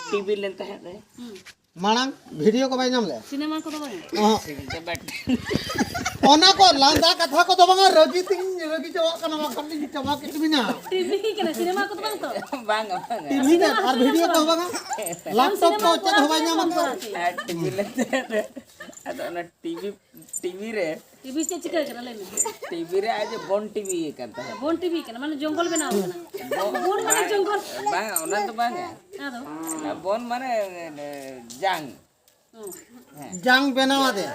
ᱴᱤᱵᱤ ᱞᱮᱱ ᱛᱟᱦᱮᱸᱫ ᱨᱮ᱾ ᱦᱩᱸ᱾ ᱢᱟᱲᱟᱝ ᱵᱷᱤᱰᱤᱭᱳ ᱠᱚ ᱵᱟᱭ ᱧᱟᱢ ᱞᱮᱫᱼᱟ? ᱥᱤᱱᱮᱢᱟ ᱠᱚᱫᱚ ᱵᱟᱝ? ᱚᱦᱚᱸ᱾ ᱚᱱᱟ ᱠᱚ ᱞᱟᱸᱫᱟ ᱠᱟᱛᱷᱟ ᱠᱚᱫᱚ ᱵᱟᱝᱟ, ᱨᱟᱹᱜᱤ ᱛᱮᱜᱮᱧ ᱨᱟᱹᱜᱤ ᱪᱟᱵᱟᱜ ᱠᱟᱱᱟ, ᱵᱟᱠᱷᱟᱱ ᱞᱤᱧ ᱪᱟᱵᱟ ᱠᱮᱫ ᱵᱤᱱᱟ᱾ ᱴᱤᱵᱷᱤ ᱠᱟᱱᱟ, ᱥᱤᱱᱮᱢᱟ ᱠᱚᱫᱚ ᱵᱟᱝ ᱛᱚ? ᱵᱟᱝᱟ, ᱵᱟᱝᱟ᱾ ᱴᱤᱵᱷᱤ ᱛᱮ ᱟᱨ ᱵᱷᱤᱰᱤᱭᱳ ᱠᱚᱦᱚᱸ ᱵᱟᱝᱟ? ᱞᱮᱯᱴᱚᱯ ᱠᱚ ᱪᱮᱫ ᱦᱚᱸ ᱵᱟᱭ ᱧᱟᱢ ᱠᱟᱱᱟ᱾ ᱟᱨ ᱴᱤᱵᱷᱤ ᱞᱮ ᱟᱫᱚ ᱚᱱᱟ ᱴᱤᱵᱷᱤ, ᱴᱤᱵᱷᱤ ᱨᱮ ᱴᱤᱵᱷᱤ ᱪᱮᱫ ᱪᱤᱠᱟᱹ ᱠᱟᱱᱟ, ᱞᱟᱹᱭ ᱢᱮ? ᱴᱤᱵᱷᱤ ᱨᱮ ᱟᱡ ᱵᱚᱱ ᱴᱤᱵᱷᱤ ᱠᱟᱱ ᱛᱟᱦᱮᱸᱫ᱾ ᱵᱚᱱ ᱴᱤᱵᱷᱤ ᱠᱟᱱᱟ, ᱢᱟᱱᱮ ᱡᱚᱝᱜᱚᱞ ᱵᱮᱱᱟᱣ ᱠᱟᱱᱟ᱾ ᱵᱚᱱ ᱢᱟᱱᱮ ᱵᱟᱝ, ᱡᱚᱝᱜᱚᱞ᱾ ᱵᱟᱝ, ᱚᱱᱟ ᱫᱚ ᱵᱟᱝᱟ᱾ ᱟᱫᱚ? ᱚᱱᱟ ᱵᱚᱱ ᱢᱟᱱᱮ, ᱮ, ᱡᱟᱝ᱾ ᱦᱮᱸ᱾ ᱡᱟᱝ ᱵᱮᱱᱟᱣ ᱟᱫᱮ᱾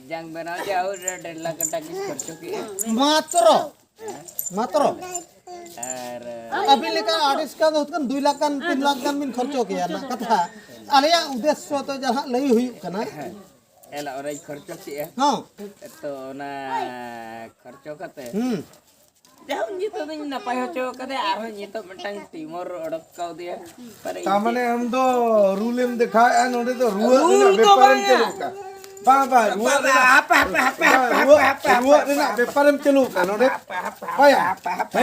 ᱡᱟᱝ ᱵᱮᱱᱟᱣ ᱟᱫᱮ, ᱟᱨ ᱰᱮᱲ ᱞᱟᱠᱷ ᱴᱟᱠᱟ ᱠᱤᱱ ᱠᱷᱚᱨᱪᱚ ᱠᱮᱜᱼᱟ᱾ ᱢᱟᱛᱨᱚ, ᱢᱟᱛᱨᱚ᱾ ᱟᱨ ᱟᱹᱵᱤᱱ ᱞᱮᱠᱟ ᱟᱨᱴᱤᱥᱴ ᱠᱷᱟᱱ ᱫᱚ ᱦᱩᱭᱩᱜ ᱠᱟᱱ ᱫᱩᱭ ᱞᱟᱠᱷ ᱜᱟᱱ, ᱛᱤᱱ ᱞᱟᱠᱷ ᱜᱟᱱ ᱵᱤᱱ ᱠᱷᱚᱨᱪᱚ ᱠᱮᱭᱟ ᱨᱮᱱᱟᱜ ᱠᱟᱛᱷᱟ᱾ ᱟᱞᱮᱭᱟᱜ ᱩᱫᱽᱫᱮᱥᱥᱚ ᱫᱚ ᱡᱟᱦᱟᱸ ᱞᱟᱹᱭ ᱦᱩᱭᱩᱜ ᱠᱟᱱᱟ᱾ ᱦᱮᱸ᱾ ᱮᱞᱟ ᱚᱱᱟᱧ ᱠᱷᱚᱨᱪᱚ ᱠᱮᱜᱼᱟ᱾ ᱦᱚᱸ᱾ ᱛᱚ ᱚᱱᱟ ᱠᱷᱚᱨᱪᱚ ᱠᱟᱛᱮ ᱦᱩᱸ᱾ ᱡᱟᱦᱟᱸ ᱱᱤᱛᱚᱜ ᱫᱚᱧ ᱱᱟᱯᱟᱭ ᱦᱚᱪᱚ ᱠᱟᱫᱮᱭᱟ, ᱟᱨᱦᱚᱸ ᱱᱤᱛᱚᱜ ᱢᱤᱫᱴᱟᱝ ᱴᱤᱭᱩᱢᱟᱨ ᱚᱰᱚᱠ ᱠᱟᱣᱫᱮᱭᱟ᱾ ᱛᱟᱦᱞᱮ ᱛᱟᱨ ᱤᱧ ᱢᱟᱱᱮ ᱟᱢ ᱫᱚ ᱨᱩᱞ ᱮᱢ ᱫᱮᱠᱷᱟᱣᱮᱫᱼᱟ, ᱱᱚᱰᱮ ᱫᱚ ᱨᱩᱣᱟᱹ ᱨᱩᱞ ᱨᱮᱱᱟᱜ ᱫᱚ ᱵᱮᱯᱟᱨᱮᱢ ᱵᱟᱝᱟ᱾ ᱪᱟᱹᱞᱩ ᱠᱟᱜᱼᱟ᱾ ᱵᱟᱝ, ᱵᱟᱝ, ᱨᱩᱣᱟᱹ ᱨᱮᱱᱟᱜ, ᱦᱟᱯᱮ, ᱦᱟᱯᱮ, ᱦᱟᱯᱮ, ᱵᱟᱝ, ᱦᱟᱯᱮ, ᱨᱩᱣᱟᱹ, ᱦᱟᱯᱮ, ᱦᱟᱯᱮ, ᱨᱩᱣᱟᱹ ᱦᱟᱯᱮ, ᱨᱮᱱᱟᱜ ᱦᱟᱯᱮ, ᱵᱮᱯᱟᱨᱮᱢ ᱦᱟᱯᱮ, ᱪᱟᱹᱞᱩ ᱠᱟᱜᱼᱟ ᱱᱚᱰᱮ᱾ ᱦᱟᱯᱮ, ᱦᱟᱯᱮ, ᱦᱟᱯᱮ, ᱦᱮᱸ? ᱦᱟᱯᱮ, ᱦᱟᱯᱮ,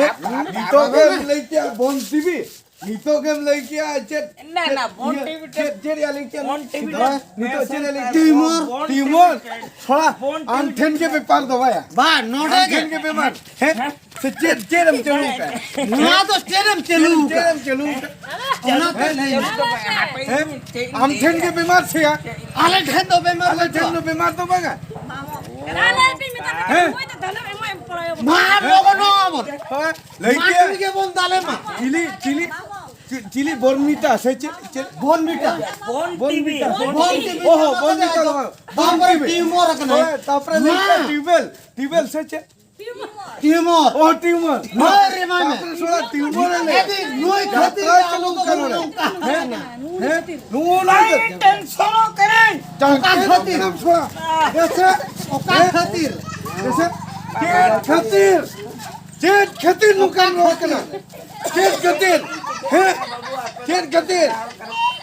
ᱱᱤᱛᱚᱜ ᱦᱟᱯᱮ, ᱜᱮᱢ ᱦᱟᱯᱮ᱾ ᱞᱟᱹᱭ ᱠᱮᱜᱼᱟ ᱵᱚᱱ ᱴᱤᱵᱷᱤ, ᱱᱤᱛᱚᱜ ᱜᱮᱢ ᱞᱟᱹᱭ ᱠᱮᱜᱼᱟ ᱪᱮᱫ, ᱱᱟ, ᱪᱮᱫ, ᱱᱟ, ᱵᱚᱱ ᱤᱭᱟᱹ, ᱴᱤᱵᱷᱤ ᱪᱮᱫ, ᱪᱮᱫ ᱨᱮᱭᱟᱜ ᱞᱟᱹᱭ ᱠᱮᱜᱼᱟ? ᱵᱚᱱ ᱴᱤᱵᱷᱤ ᱱᱤᱛᱚᱜ ᱪᱮᱫ ᱨᱮᱭᱟᱜ ᱞᱟᱹᱭ ᱠᱮᱜᱼᱟ? ᱴᱤᱭᱩᱢᱟᱨ, ᱵᱚᱱ ᱴᱤᱭᱩᱢᱟᱨ᱾ ᱴᱤᱵᱷᱤ ᱪᱮᱫ? ᱛᱷᱚᱲᱟ ᱵᱚᱱ ᱟᱢ ᱴᱤᱵᱷᱤ ᱴᱷᱮᱱ ᱜᱮ ᱪᱮᱫ? ᱵᱮᱯᱟᱨ ᱫᱚ ᱵᱟᱭᱟ᱾ ᱵᱟ, ᱱᱚᱰᱮ ᱟᱢ ᱜᱮ᱾ ᱴᱷᱮᱱ ᱜᱮ ᱵᱮᱯᱟᱨ᱾ ᱦᱮᱸ? ᱥᱮ ᱪᱮᱫ, ᱪᱮᱫ ᱮᱢ ᱪᱟᱹᱞᱩ ᱠᱟᱜᱼᱟ? ᱱᱚᱣᱟ ᱫᱚ ᱪᱮᱫ ᱮᱢ ᱪᱟᱹᱞᱩ ᱪᱮᱫ ᱠᱟᱜᱼᱟ? ᱮᱢ ᱪᱟᱹᱞᱩ ᱠᱟᱜᱼᱟ? ᱚᱱᱟ ᱛᱮ ᱞᱟᱹᱭ ᱢᱮ᱾ ᱦᱮᱸ? ᱟᱢ ᱴᱷᱮᱱ ᱜᱮ ᱵᱮᱢᱟᱨ ᱥᱮᱭᱟ? ᱟᱞᱮ ᱴᱷᱮᱱ ᱫᱚ ᱵᱮᱢᱟᱨ ᱟᱞᱮ ᱴᱷᱮᱱ ᱵᱟᱹᱱᱩᱜᱼᱟ᱾ ᱫᱚ ᱵᱮᱢᱟᱨ ᱫᱚ ᱵᱟᱝᱟ᱾ ᱦᱮᱸ? ᱢᱟ ᱞᱚᱜᱚᱱᱚᱜ ᱟᱵᱚᱱ᱾ ᱦᱳᱭ, ᱞᱟᱹᱭ ᱢᱟ ᱠᱮᱭᱟ᱾ ᱴᱷᱤᱠ ᱜᱮᱵᱚᱱ ᱫᱟᱞᱮ ᱢᱟ᱾ ᱪᱤᱞᱤ, ᱪᱤᱞᱤ, ᱪᱤ-, ᱪᱤᱞᱤ ᱵᱚᱨᱱᱤᱴᱟ ᱥᱮ ᱪᱮᱫ, ᱪᱮᱫ? ᱵᱚᱨᱱᱤᱴᱟ᱾ ᱵᱚᱱ ᱵᱚᱨᱱᱤᱴᱟ᱾ ᱴᱤᱵᱷᱤ᱾ ᱵᱚᱱ ᱴᱤᱵᱷᱤ᱾ ᱚᱦᱚ, ᱵᱚᱨᱱᱤᱴᱟ ᱫᱚ ᱵᱟᱝ᱾ ᱵᱚᱱ ᱴᱤᱵᱷᱤ᱾ ᱴᱤᱭᱩᱢᱟᱨ ᱟᱠᱟᱱᱟ᱾ ᱦᱳᱭ, ᱛᱟᱯᱚᱨᱮ ᱞᱟᱹᱭ ᱢᱟ᱾ ᱠᱮᱭᱟ ᱴᱤᱭᱩᱵᱮᱞ, ᱴᱤᱭᱩᱵᱮᱞ ᱥᱮ ᱪᱮᱫ? ᱴᱤᱭᱩᱢᱟᱨ᱾ ᱚ, ᱴᱤᱭᱩᱢᱟᱨ᱾ ᱦᱳᱭ ᱨᱮ, ᱢᱟ ᱢᱮ᱾ ᱛᱟᱯᱚᱨᱮ ᱛᱷᱚᱲᱟ ᱴᱤᱭᱩᱢᱟᱨ ᱮ ᱞᱟᱹᱭᱟ᱾ ᱮᱫᱤ, ᱱᱩᱭ ᱠᱷᱟᱹᱛᱤᱨ ᱡᱟᱛᱨᱟ ᱟᱵᱚ ᱪᱟᱹᱞᱩᱜ ᱫᱚᱵᱚᱱ ᱠᱟᱱᱟ ᱱᱚᱰᱮ᱾ ᱱᱚᱝᱠᱟ ᱦᱮᱸ? ᱟᱠᱟᱱᱟ᱾ ᱦᱮᱸ? ᱱᱩᱜᱼᱩ ᱱᱚᱣᱟ ᱵᱟᱝ ᱜᱮ᱾ ᱴᱮᱱᱥᱚᱱᱚᱜ ᱠᱟᱹᱱᱟᱹᱧ᱾ ᱚᱠᱟ ᱠᱷᱟᱹᱛᱤᱨ? ᱴᱮᱱᱥᱚᱱᱚᱜ ᱠᱟᱱᱟᱢ ᱛᱷᱚᱲᱟ᱾ ᱦᱮᱸ? ᱚᱠᱟ ᱦᱮᱸ? ᱠᱷᱟᱹᱛᱤᱨ? ᱦᱮᱸ? ᱪᱮᱫ ᱠᱷᱟᱹᱛᱤᱨ? ᱪᱮᱫ ᱠᱷᱟᱹᱛᱤᱨ ᱱᱚᱝᱠᱟᱢ ᱨᱚᱲ ᱠᱟᱱᱟ? ᱪᱮᱫ ᱠᱷᱟᱹᱛᱤᱨ? ᱦᱮᱸ? ᱪᱮᱫ ᱠᱷᱟᱹᱛᱤᱨ?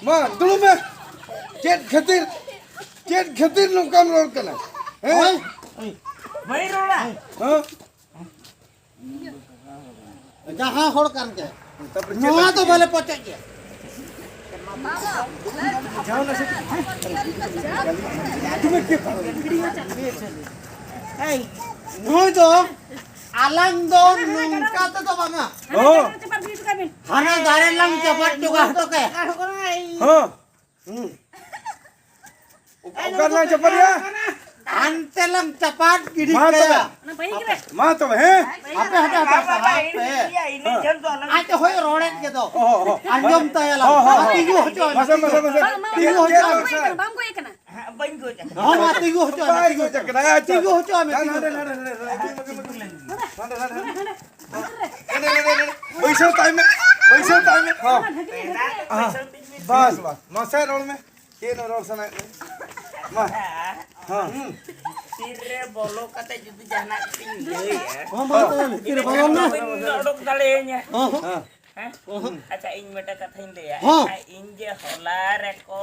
ᱢᱟ, ᱫᱩᱲᱩᱵ ᱢᱮ᱾ ᱪᱮᱫ ᱠᱷᱟᱹᱛᱤᱨ? ᱪᱮᱫ ᱠᱷᱟᱹᱛᱤᱨ ᱱᱚᱝᱠᱟᱢ ᱨᱚᱲ ᱠᱟᱱᱟ? ᱦᱮᱸ? ᱦᱳᱭ᱾ ᱵᱟᱹᱧ ᱨᱚᱲᱟ᱾ ᱦᱮᱸ? ᱡᱟᱦᱟᱸ ᱦᱚᱲ ᱠᱟᱱ ᱜᱮ, ᱛᱟᱯᱚᱨᱮ ᱪᱮᱫ ᱱᱚᱣᱟ ᱫᱚ ᱞᱟᱹᱜᱤᱫ? ᱵᱟᱞᱮ ᱯᱚᱪᱚᱡ ᱜᱮᱭᱟ᱾ ᱮᱭ, ᱱᱩᱭ ᱫᱚ ᱟᱞᱟᱝ ᱫᱚ ᱱᱚᱝᱠᱟ ᱛᱮᱫᱚ ᱵᱟᱝᱟ᱾ ᱦᱚᱸ᱾ ᱦᱟᱱᱟ ᱫᱟᱨᱮ ᱞᱟᱝ ᱪᱟᱯᱟᱫ ᱪᱚᱜᱟ ᱦᱚᱴᱚ ᱠᱟᱭᱟ᱾ ᱦᱚᱸ᱾ ᱦᱩᱸ᱾ ᱚᱠᱟ ᱨᱮᱞᱟᱝ ᱪᱟᱯᱟᱫ ᱮᱭᱟ? ᱦᱟᱱᱛᱮ ᱞᱟᱝ ᱪᱟᱯᱟᱫ ᱜᱤᱰᱤ ᱢᱟ ᱛᱚᱵᱮ᱾ ᱠᱟᱭᱟ᱾ ᱢᱟ ᱛᱚᱵᱮ, ᱦᱮᱸ? ᱦᱟᱯᱮ, ᱦᱟᱯᱮ, ᱦᱟᱯᱮ, ᱦᱟᱯᱮ᱾ ᱟᱡ ᱛᱮ ᱦᱚᱭ ᱨᱚᱲᱮᱫ ᱜᱮ ᱫᱚ᱾ ᱦᱚᱸ, ᱦᱚᱸ, ᱦᱚᱸ᱾ ᱟᱸᱡᱚᱢ ᱛᱟᱭᱟ ᱞᱟᱝ᱾ ᱦᱚᱸ, ᱦᱚᱸ, ᱦᱚᱸ᱾ ᱛᱤᱸᱜᱩ ᱦᱚᱪᱚ ᱟᱭ ᱢᱮ, ᱢᱟᱥᱮ, ᱢᱟᱥᱮ, ᱛᱤᱸᱜᱩ᱾ ᱢᱟᱥᱮ᱾ ᱛᱤᱸᱜᱩ ᱦᱚᱪᱚ ᱟᱭ ᱢᱮ᱾ ᱵᱟᱢ ᱜᱚᱡ ᱠᱟᱱᱟ, ᱵᱟᱢ ᱜᱚᱡ ᱠᱟᱱᱟ᱾ ᱦᱚᱸ, ᱢᱟ ᱛᱤᱸᱜᱩ ᱦᱚᱪᱚ ᱟᱭ ᱢᱮ, ᱵᱟᱭ ᱛᱤᱸᱜᱩ᱾ ᱜᱚᱡ ᱠᱟᱱᱟ, ᱟᱪᱪᱷᱟ᱾ ᱛᱤᱸᱜᱩ ᱦᱚᱪᱚ ᱟᱭ ᱢᱮ, ᱦᱟᱸᱰᱮ, ᱛᱤᱸᱜᱩ᱾ ᱦᱟᱸᱰᱮ, ᱦᱟᱸᱰᱮ, ᱦᱟᱸᱰᱮ᱾ ᱦᱟᱸᱰᱮ, ᱦᱟᱸᱰᱮ, ᱦᱟᱸᱰᱮ᱾ ᱦᱟᱸᱰᱮ, ᱦᱟᱸᱰᱮ, ᱦᱟᱸᱰᱮ᱾ ᱵᱟᱹᱭᱥᱟᱹᱣ ᱛᱟᱭ ᱢᱮ, ᱵᱟᱹᱭᱥᱟᱹᱣ ᱛᱟᱭ ᱢᱮ᱾ ᱦᱚᱸ᱾ ᱵᱟᱥ, ᱵᱟᱥ᱾ ᱢᱟᱥᱮ ᱨᱚᱲ ᱢᱮ᱾ ᱪᱮᱫ ᱨᱚᱲ ᱥᱟᱱᱟᱭᱮᱫ ᱢᱮ? ᱢᱟ᱾ ᱦᱮᱸ᱾ ᱦᱩᱸ᱾ ᱛᱤᱨ ᱨᱮ ᱵᱚᱞᱚ ᱠᱟᱛᱮ ᱡᱩᱫᱤ ᱡᱟᱦᱟᱱᱟᱜ ᱠᱟᱹᱴᱤᱡ ᱤᱧ ᱞᱟᱹᱭᱟ, ᱦᱚᱸ, ᱢᱟ ᱛᱚᱵᱮ, ᱵᱷᱤᱛᱤᱨ ᱨᱮ ᱵᱚᱞᱚᱱ ᱢᱮ᱾ ᱵᱟᱹᱧ ᱚᱰᱚᱠ ᱫᱟᱲᱮᱭᱟᱹᱧᱟ᱾ ᱦᱚᱸ, ᱦᱚᱸ᱾ ᱦᱮᱸ? ᱦᱚᱸ᱾ ᱟᱪᱪᱷᱟ, ᱤᱧ ᱢᱤᱫᱴᱟᱝ ᱠᱟᱛᱷᱟᱧ ᱞᱟᱹᱭᱟ᱾ ᱦᱚᱸ᱾ ᱟᱪᱪᱷᱟ, ᱤᱧ ᱡᱮ ᱦᱚᱞᱟ ᱨᱮᱠᱚ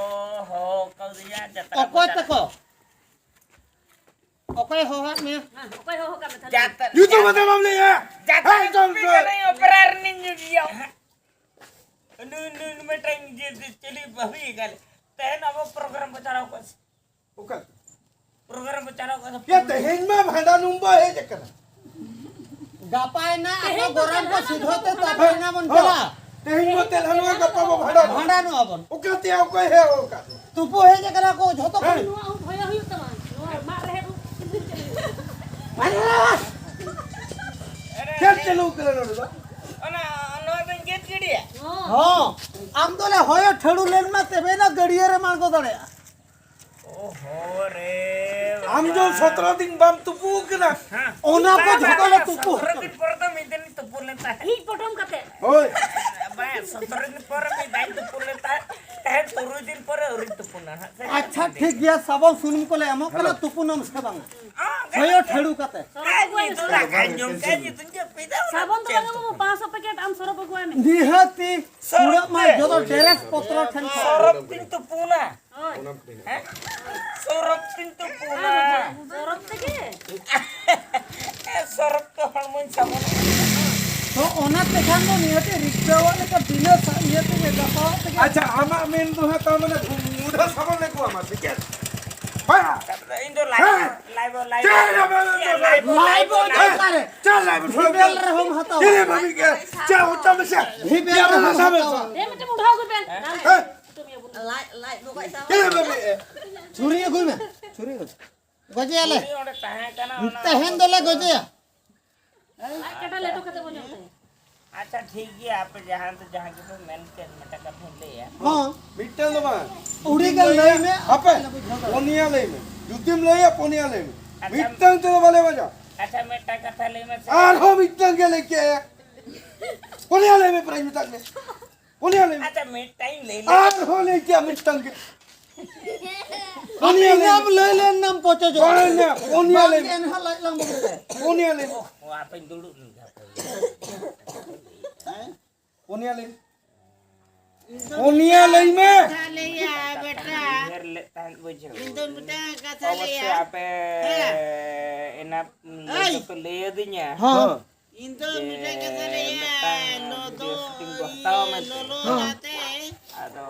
ᱦᱚᱦᱚ ᱠᱟᱣᱫᱤᱧᱟ ᱡᱟᱛᱨᱟ ᱚᱠᱚᱭ ᱵᱟᱡᱟᱨ᱾ ᱛᱟᱠᱚ? ᱚᱠᱚᱭ ᱦᱚᱦᱚᱣᱟᱫ ᱢᱮᱭᱟ? ᱦᱮᱸ, ᱚᱠᱚᱭ ᱦᱚᱦᱚ ᱠᱟᱜ ᱢᱮ ᱛᱟᱦᱞᱮ? ᱡᱟᱛᱨᱟ᱾ ᱧᱩᱛᱩᱢ ᱠᱟᱛᱮ ᱵᱟᱢ ᱞᱟᱹᱭᱟ? ᱡᱟᱛᱨᱟ ᱦᱮᱸ, ᱪᱚᱞ, ᱠᱚᱯᱤ ᱪᱚᱞ᱾ ᱠᱟᱹᱱᱟᱹᱧ, ᱚᱯᱮᱨᱟ ᱨᱤᱱᱤᱡ ᱧᱩᱛᱩᱢ ᱤᱭᱟᱹ᱾ ᱱᱩᱭ, ᱱᱩᱭ, ᱱᱩᱭ ᱢᱤᱫᱴᱟᱝ ᱡᱮ, ᱡᱮ ᱪᱤᱞᱤ ᱵᱟᱹᱦᱩᱭ ᱮᱠᱟᱞ᱾ ᱛᱮᱦᱮᱧ ᱟᱵᱚ ᱯᱨᱳᱜᱨᱟᱢ ᱵᱚ ᱪᱟᱞᱟᱣ ᱠᱚᱜᱼᱟ ᱥᱮ? ᱚᱠᱟ? ᱯᱨᱳᱜᱨᱟᱢ ᱵᱚ ᱪᱟᱞᱟᱣ ᱠᱚᱜᱼᱟ ᱥᱮ? ᱭᱟ, ᱛᱮᱦᱮᱧ ᱢᱟ ᱵᱷᱟᱸᱰᱟᱱ ᱩᱢ ᱵᱚ ᱦᱮᱡ ᱟᱠᱟᱱᱟ᱾ ᱜᱟᱯᱟ ᱮᱱᱟ ᱟᱠᱚ ᱛᱮᱦᱮᱧ ᱫᱚ ᱜᱚᱨᱟᱢ ᱠᱚ ᱪᱟᱞᱟᱜ ᱥᱤᱫᱷᱟᱹ ᱛᱮ ᱟᱵᱚᱱ᱾ ᱛᱟᱯᱮ ᱮᱱᱟ ᱵᱚᱱ ᱦᱚᱸ᱾ ᱪᱟᱞᱟᱜ᱾ ᱛᱮᱦᱮᱧ ᱵᱚ ᱛᱮᱞᱦᱟᱱ ᱢᱟ ᱜᱟᱯᱟ ᱵᱚ ᱵᱷᱟᱸᱰᱟᱱ᱾ ᱵᱷᱟᱸᱰᱟᱱᱚᱜᱼᱟ ᱵᱚᱱ᱾ ᱚᱠᱟ ᱛᱮ ᱚᱠᱚᱭ ᱦᱮᱡ ᱟᱠᱟᱫ? ᱛᱩᱯᱩ ᱦᱮᱡ ᱟᱠᱟᱱᱟ ᱠᱚ ᱡᱷᱚᱛᱚ ᱠᱚ᱾ ᱦᱮᱸ᱾ ᱱᱚᱣᱟ ᱩᱵ ᱦᱚᱭᱚ ᱦᱩᱭᱩᱜ ᱛᱟᱢᱟ᱾ ᱱᱚᱣᱟ ᱢᱟᱫ ᱨᱮᱦᱮᱫ ᱩᱵ ᱪᱤᱱᱦᱟᱹ ᱪᱟᱹᱞᱩ ᱦᱩᱭᱩᱜ ᱛᱟᱢᱟ᱾ ᱪᱮᱫ ᱪᱟᱹᱞᱩ ᱠᱟᱱᱟ ᱱᱚᱰᱮ ᱫᱚ? ᱚᱱᱟ, ᱱᱚᱣᱟ ᱵᱮᱱ ᱜᱮᱫ ᱜᱤᱰᱤᱭᱟ? ᱦᱚᱸ᱾ ᱟᱢ ᱫᱚᱞᱮ ᱦᱚᱭᱚ ᱴᱷᱟᱹᱲᱩ ᱞᱮᱱ ᱢᱟ, ᱛᱚᱵᱮ ᱱᱟ ᱜᱟᱹᱰᱭᱟᱹ ᱨᱮᱢ ᱟᱬᱜᱚ ᱫᱟᱲᱮᱭᱟᱜᱼᱟ᱾ ᱳᱦᱳ ᱨᱮ ᱟᱢ ᱫᱚ ᱵᱟᱵᱟ᱾ ᱥᱚᱛᱨᱚ ᱫᱤᱱ ᱵᱟᱢ ᱛᱩᱯᱩ ᱟᱠᱟᱱᱟ᱾ ᱦᱮᱸ᱾ ᱚᱱᱟ ᱠᱚ ᱵᱟᱝ, ᱡᱷᱚᱛᱚ ᱵᱟᱝ, ᱞᱮ ᱵᱟᱝ, ᱛᱩᱯᱩ ᱥᱚᱛᱨᱚ ᱦᱚᱪᱚ ᱫᱤᱱ ᱯᱚᱨᱮ ᱫᱚ ᱢᱤᱫ ᱫᱤᱱ ᱤᱧ ᱛᱩᱯᱩ ᱞᱮᱱ ᱛᱟᱦᱮᱸᱫ᱾ ᱤᱡ ᱯᱚᱴᱚᱢ ᱠᱟᱛᱮ᱾ ᱦᱳᱭ᱾ ᱵᱟᱝ, ᱥᱚᱛᱨᱚ ᱫᱤᱱ ᱯᱚᱨᱮ ᱢᱤᱫ ᱫᱷᱟᱣ ᱤᱧ ᱛᱩᱯᱩ ᱞᱮᱱ ᱛᱟᱦᱮᱸᱫ᱾ ᱛᱮᱦᱮᱧ ᱛᱩᱨᱩᱭ ᱫᱤᱱ ᱯᱚᱨᱮ ᱟᱹᱣᱨᱤᱧ ᱛᱩᱯᱩᱱᱟ ᱦᱟᱸᱜ᱾ ᱥᱮ ᱟᱪᱪᱷᱟ, ᱪᱮᱫ ᱴᱷᱤᱠ ᱜᱮᱭᱟ, ᱥᱟᱵᱚᱱ ᱥᱩᱱᱩᱢ ᱠᱚᱞᱮ ᱮᱢᱚᱜ ᱠᱟᱱᱟ, ᱦᱮᱞᱳ᱾ ᱛᱩᱯᱩᱱᱟᱢ ᱥᱮ ᱵᱟᱝᱟ? ᱦᱮᱸ, ᱦᱚᱭᱚ ᱴᱷᱟᱹᱲᱩ ᱠᱟᱛᱮ᱾ ᱟᱨ ᱧᱤᱫᱟᱹ ᱫᱟᱠᱟ ᱡᱚᱢ ᱠᱟᱛᱮ ᱧᱤᱫᱟᱹᱧ ᱡᱟᱹᱯᱤᱫᱟ, ᱚᱱᱟ ᱥᱟᱵᱚᱱ ᱫᱚ ᱪᱮᱫ ᱵᱟᱝᱟ ᱛᱩᱯᱩ? ᱵᱟᱵᱟ, ᱯᱟᱸᱪᱥᱚ ᱯᱮᱠᱮᱴ ᱟᱢ ᱥᱚᱨᱚᱯ ᱟᱹᱜᱩᱣᱟᱭ ᱢᱮ᱾ ᱱᱤᱦᱟᱹᱛᱤ᱾ ᱥᱚᱨᱚᱯ ᱩᱱᱟᱹᱜ ᱢᱟ ᱛᱮ? ᱡᱚᱛᱚ ᱰᱨᱮᱥ ᱯᱚᱛᱨᱚ ᱴᱷᱮᱱ ᱠᱷᱚᱱ᱾ ᱥᱚᱨᱚᱯ ᱛᱤᱧ ᱛᱩᱯᱩᱱᱟ᱾ ᱦᱳᱭ᱾ ᱦᱮᱸ? ᱥᱚᱨᱚᱯ ᱛᱤᱧ ᱛᱩᱯᱩᱱᱟ᱾ ᱥᱚᱨᱚᱯ ᱛᱮᱜᱮ? ᱥᱚᱨᱚᱯ ᱛᱮ ᱦᱚᱲᱢᱚᱧ ᱥᱟᱵᱚᱱᱚᱜᱼᱟ᱾ ᱛᱚ ᱚᱱᱟ ᱛᱮᱠᱷᱟᱱ ᱫᱚ ᱱᱤᱦᱟᱹᱛᱤ ᱨᱤᱠᱥᱟᱣᱟᱜ ᱞᱮᱠᱟ ᱵᱤᱱᱟᱹ ᱥᱟ-, ᱤᱭᱟᱹ ᱛᱮᱜᱮ ᱜᱟᱯᱟᱣᱟᱜ ᱛᱮᱜᱮ᱾ ᱟᱪᱪᱷᱟ, ᱟᱢᱟᱜ ᱢᱮᱱ ᱫᱚ ᱦᱟᱸᱜ ᱛᱟᱨ ᱢᱟᱱᱮ ᱢᱩᱰᱷᱟᱹ ᱥᱟᱵᱚᱱ ᱞᱮ ᱟᱹᱜᱩᱣᱟᱢᱟ ᱥᱮ ᱪᱮᱫ? ᱵᱟᱝ᱾ ᱤᱧ ᱫᱚ ᱞᱟᱭ-, ᱦᱮᱸ᱾ ᱞᱟᱭᱵᱚ, ᱞᱟᱭᱵᱚ᱾ ᱪᱮᱫ ᱞᱟᱭᱵᱚ? ᱞᱟᱭᱵᱚ, ᱞᱟᱭᱵᱚ ᱞᱟᱭᱵᱚ᱾ ᱫᱚᱨᱠᱟᱨ᱾ ᱪᱮᱫ ᱞᱟᱭᱵᱚ? ᱵᱷᱤᱵᱮᱞ ᱨᱮᱦᱚᱸᱢ ᱦᱟᱛᱟᱣᱟ᱾ ᱪᱮᱫ ᱞᱟᱭᱵᱚ? ᱪᱮᱫ ᱞᱟᱭᱵᱚ? ᱵᱷᱤᱵᱮᱞ ᱨᱮᱦᱚᱸᱢ ᱦᱟᱛᱟᱣᱟ᱾ ᱫᱮ ᱢᱤᱫᱴᱮᱱ ᱩᱰᱷᱟᱣ ᱟᱹᱜᱩᱭ ᱯᱮ᱾ ᱦᱮᱸ᱾ ᱞᱟᱡ, ᱞᱟᱡ ᱵᱚ ᱜᱚᱡ ᱛᱟᱢᱟ᱾ ᱪᱮᱫ ᱞᱟᱭᱵᱚ? ᱪᱷᱩᱨᱤ ᱟᱹᱜᱩᱭ ᱢᱮ, ᱪᱷᱩᱨᱤ ᱟᱹᱜᱩᱭ ᱢᱮ᱾ ᱜᱚᱡᱮᱭᱟᱞᱮ᱾ ᱪᱷᱩᱨᱤ ᱚᱸᱰᱮ ᱛᱟᱦᱮᱸ ᱠᱟᱱᱟ, ᱚᱱᱟ ᱛᱟᱦᱮᱱ ᱫᱚᱞᱮ ᱜᱚᱡᱮᱭᱟ᱾ ᱞᱟᱡ ᱠᱟᱴᱟ ᱞᱮᱴᱚ ᱠᱟᱛᱮ ᱵᱚᱱ ᱡᱚᱢ ᱛᱟᱭᱟ᱾ ᱟᱪᱪᱷᱟ, ᱴᱷᱤᱠ ᱜᱮᱭᱟ, ᱟᱯᱮ ᱡᱟᱦᱟᱸ ᱫᱚ ᱡᱟᱦᱟᱸ ᱜᱮᱯᱮ ᱢᱮᱱ ᱠᱮᱫ, ᱢᱤᱫᱴᱟᱝ ᱠᱟᱛᱷᱟᱧ ᱞᱟᱹᱭᱟ᱾ ᱦᱚᱸ᱾ ᱢᱤᱫᱴᱟᱝ ᱫᱚ ᱵᱟᱝ᱾ ᱟᱹᱣᱲᱤ ᱜᱟᱱ ᱞᱟᱹᱭ ᱢᱮ᱾ ᱦᱟᱯᱮ, ᱯᱩᱱᱭᱟ ᱞᱟᱹᱭ ᱢᱮ᱾ ᱡᱩᱫᱤᱢ ᱞᱟᱹᱭᱟ, ᱯᱩᱱᱭᱟ ᱞᱟᱹᱭ ᱢᱮ᱾ ᱟᱪᱪᱷᱟ᱾ ᱢᱤᱫᱴᱟᱝ ᱛᱮᱫᱚ ᱵᱟᱞᱮ ᱢᱟᱡᱟ᱾ ᱟᱪᱪᱷᱟ, ᱢᱤᱫᱴᱟᱝ ᱠᱟᱛᱷᱟ ᱞᱟᱹᱭ ᱢᱮᱥᱮ᱾ ᱟᱨᱦᱚᱸ ᱢᱤᱫᱴᱟᱝ ᱜᱮ ᱞᱟᱹᱭ ᱠᱮᱫ᱾ ᱯᱩᱱᱭᱟ ᱞᱟᱹᱭ ᱢᱮ, ᱯᱨᱟᱭᱤᱡᱽ ᱢᱮᱛᱟᱜ ᱢᱮ᱾ ᱯᱩᱱᱭᱟ ᱞᱟᱹᱭ ᱢᱮ᱾ ᱟᱪᱪᱷᱟ, ᱢᱤᱫᱴᱟᱝ ᱤᱧ ᱞᱟᱹᱭ ᱞᱮᱜᱮ᱾ ᱟᱨᱦᱚᱸ ᱞᱟᱹᱭ ᱠᱮᱫ ᱢᱤᱫᱴᱟᱝ ᱜᱮ᱾ ᱯᱩᱱᱭᱟ ᱞᱟᱹᱭ ᱤᱱᱟᱹᱢ ᱢᱮ᱾ ᱞᱟᱹᱭ ᱞᱮᱱ ᱱᱟᱢ ᱯᱚᱪᱚᱡᱚᱜ᱾ ᱵᱟᱝ, ᱯᱩᱱᱭᱟ ᱞᱟᱹᱭ ᱢᱮ᱾ ᱮᱱᱦᱚᱸ ᱞᱟᱡ ᱞᱟᱝ ᱵᱚᱜᱚᱡ ᱛᱟᱭᱟ᱾ ᱯᱩᱱᱭᱟ ᱞᱟᱹᱭ ᱢᱮ᱾ ᱚ, ᱟᱯᱮᱧ ᱫᱩᱲᱩᱵ ᱞᱮᱱ ᱜᱮ, ᱦᱟᱯᱮ᱾ ᱯᱩᱱᱭᱟ ᱞᱟᱹᱭ ᱢᱮ᱾ ᱤᱧ ᱫᱚ ᱯᱩᱱᱭᱟ ᱞᱟᱹᱭ ᱢᱮ᱾ ᱠᱟᱛᱷᱟ ᱞᱟᱹᱭᱟ, ᱵᱮᱴᱟ᱾ ᱩᱭᱦᱟᱹᱨ ᱞᱮᱫ ᱛᱟᱦᱮᱸᱫ, ᱵᱩᱡᱷᱟᱹᱣ᱾ ᱤᱧ ᱫᱚ ᱢᱤᱫᱴᱟᱝ ᱠᱟᱛᱷᱟ ᱚᱵᱚᱥᱥᱳᱭ ᱞᱟᱹᱭᱟ᱾ ᱟᱯᱮ ᱦᱮᱸ᱾ ᱮᱱᱟ ᱞᱟᱹᱭ ᱮᱭ᱾ ᱫᱚᱯᱮ ᱞᱟᱹᱭ ᱟᱹᱫᱤᱧᱟ᱾ ᱦᱚᱸ᱾ ᱤᱧ ᱫᱚ ᱡᱮ ᱢᱤᱫᱴᱟᱝ ᱠᱟᱛᱷᱟ ᱞᱟᱹᱭᱟ, ᱢᱤᱫᱴᱟᱝ ᱱᱚᱣᱟ ᱫᱚ video shooting ᱵᱚ ᱦᱟᱛᱟᱣᱟ ᱤᱭᱟᱹ ᱢᱮᱱᱛᱮ᱾ ᱞᱚᱞᱚ ᱦᱮᱸ᱾ ᱠᱟᱛᱮ᱾ ᱟᱫᱚ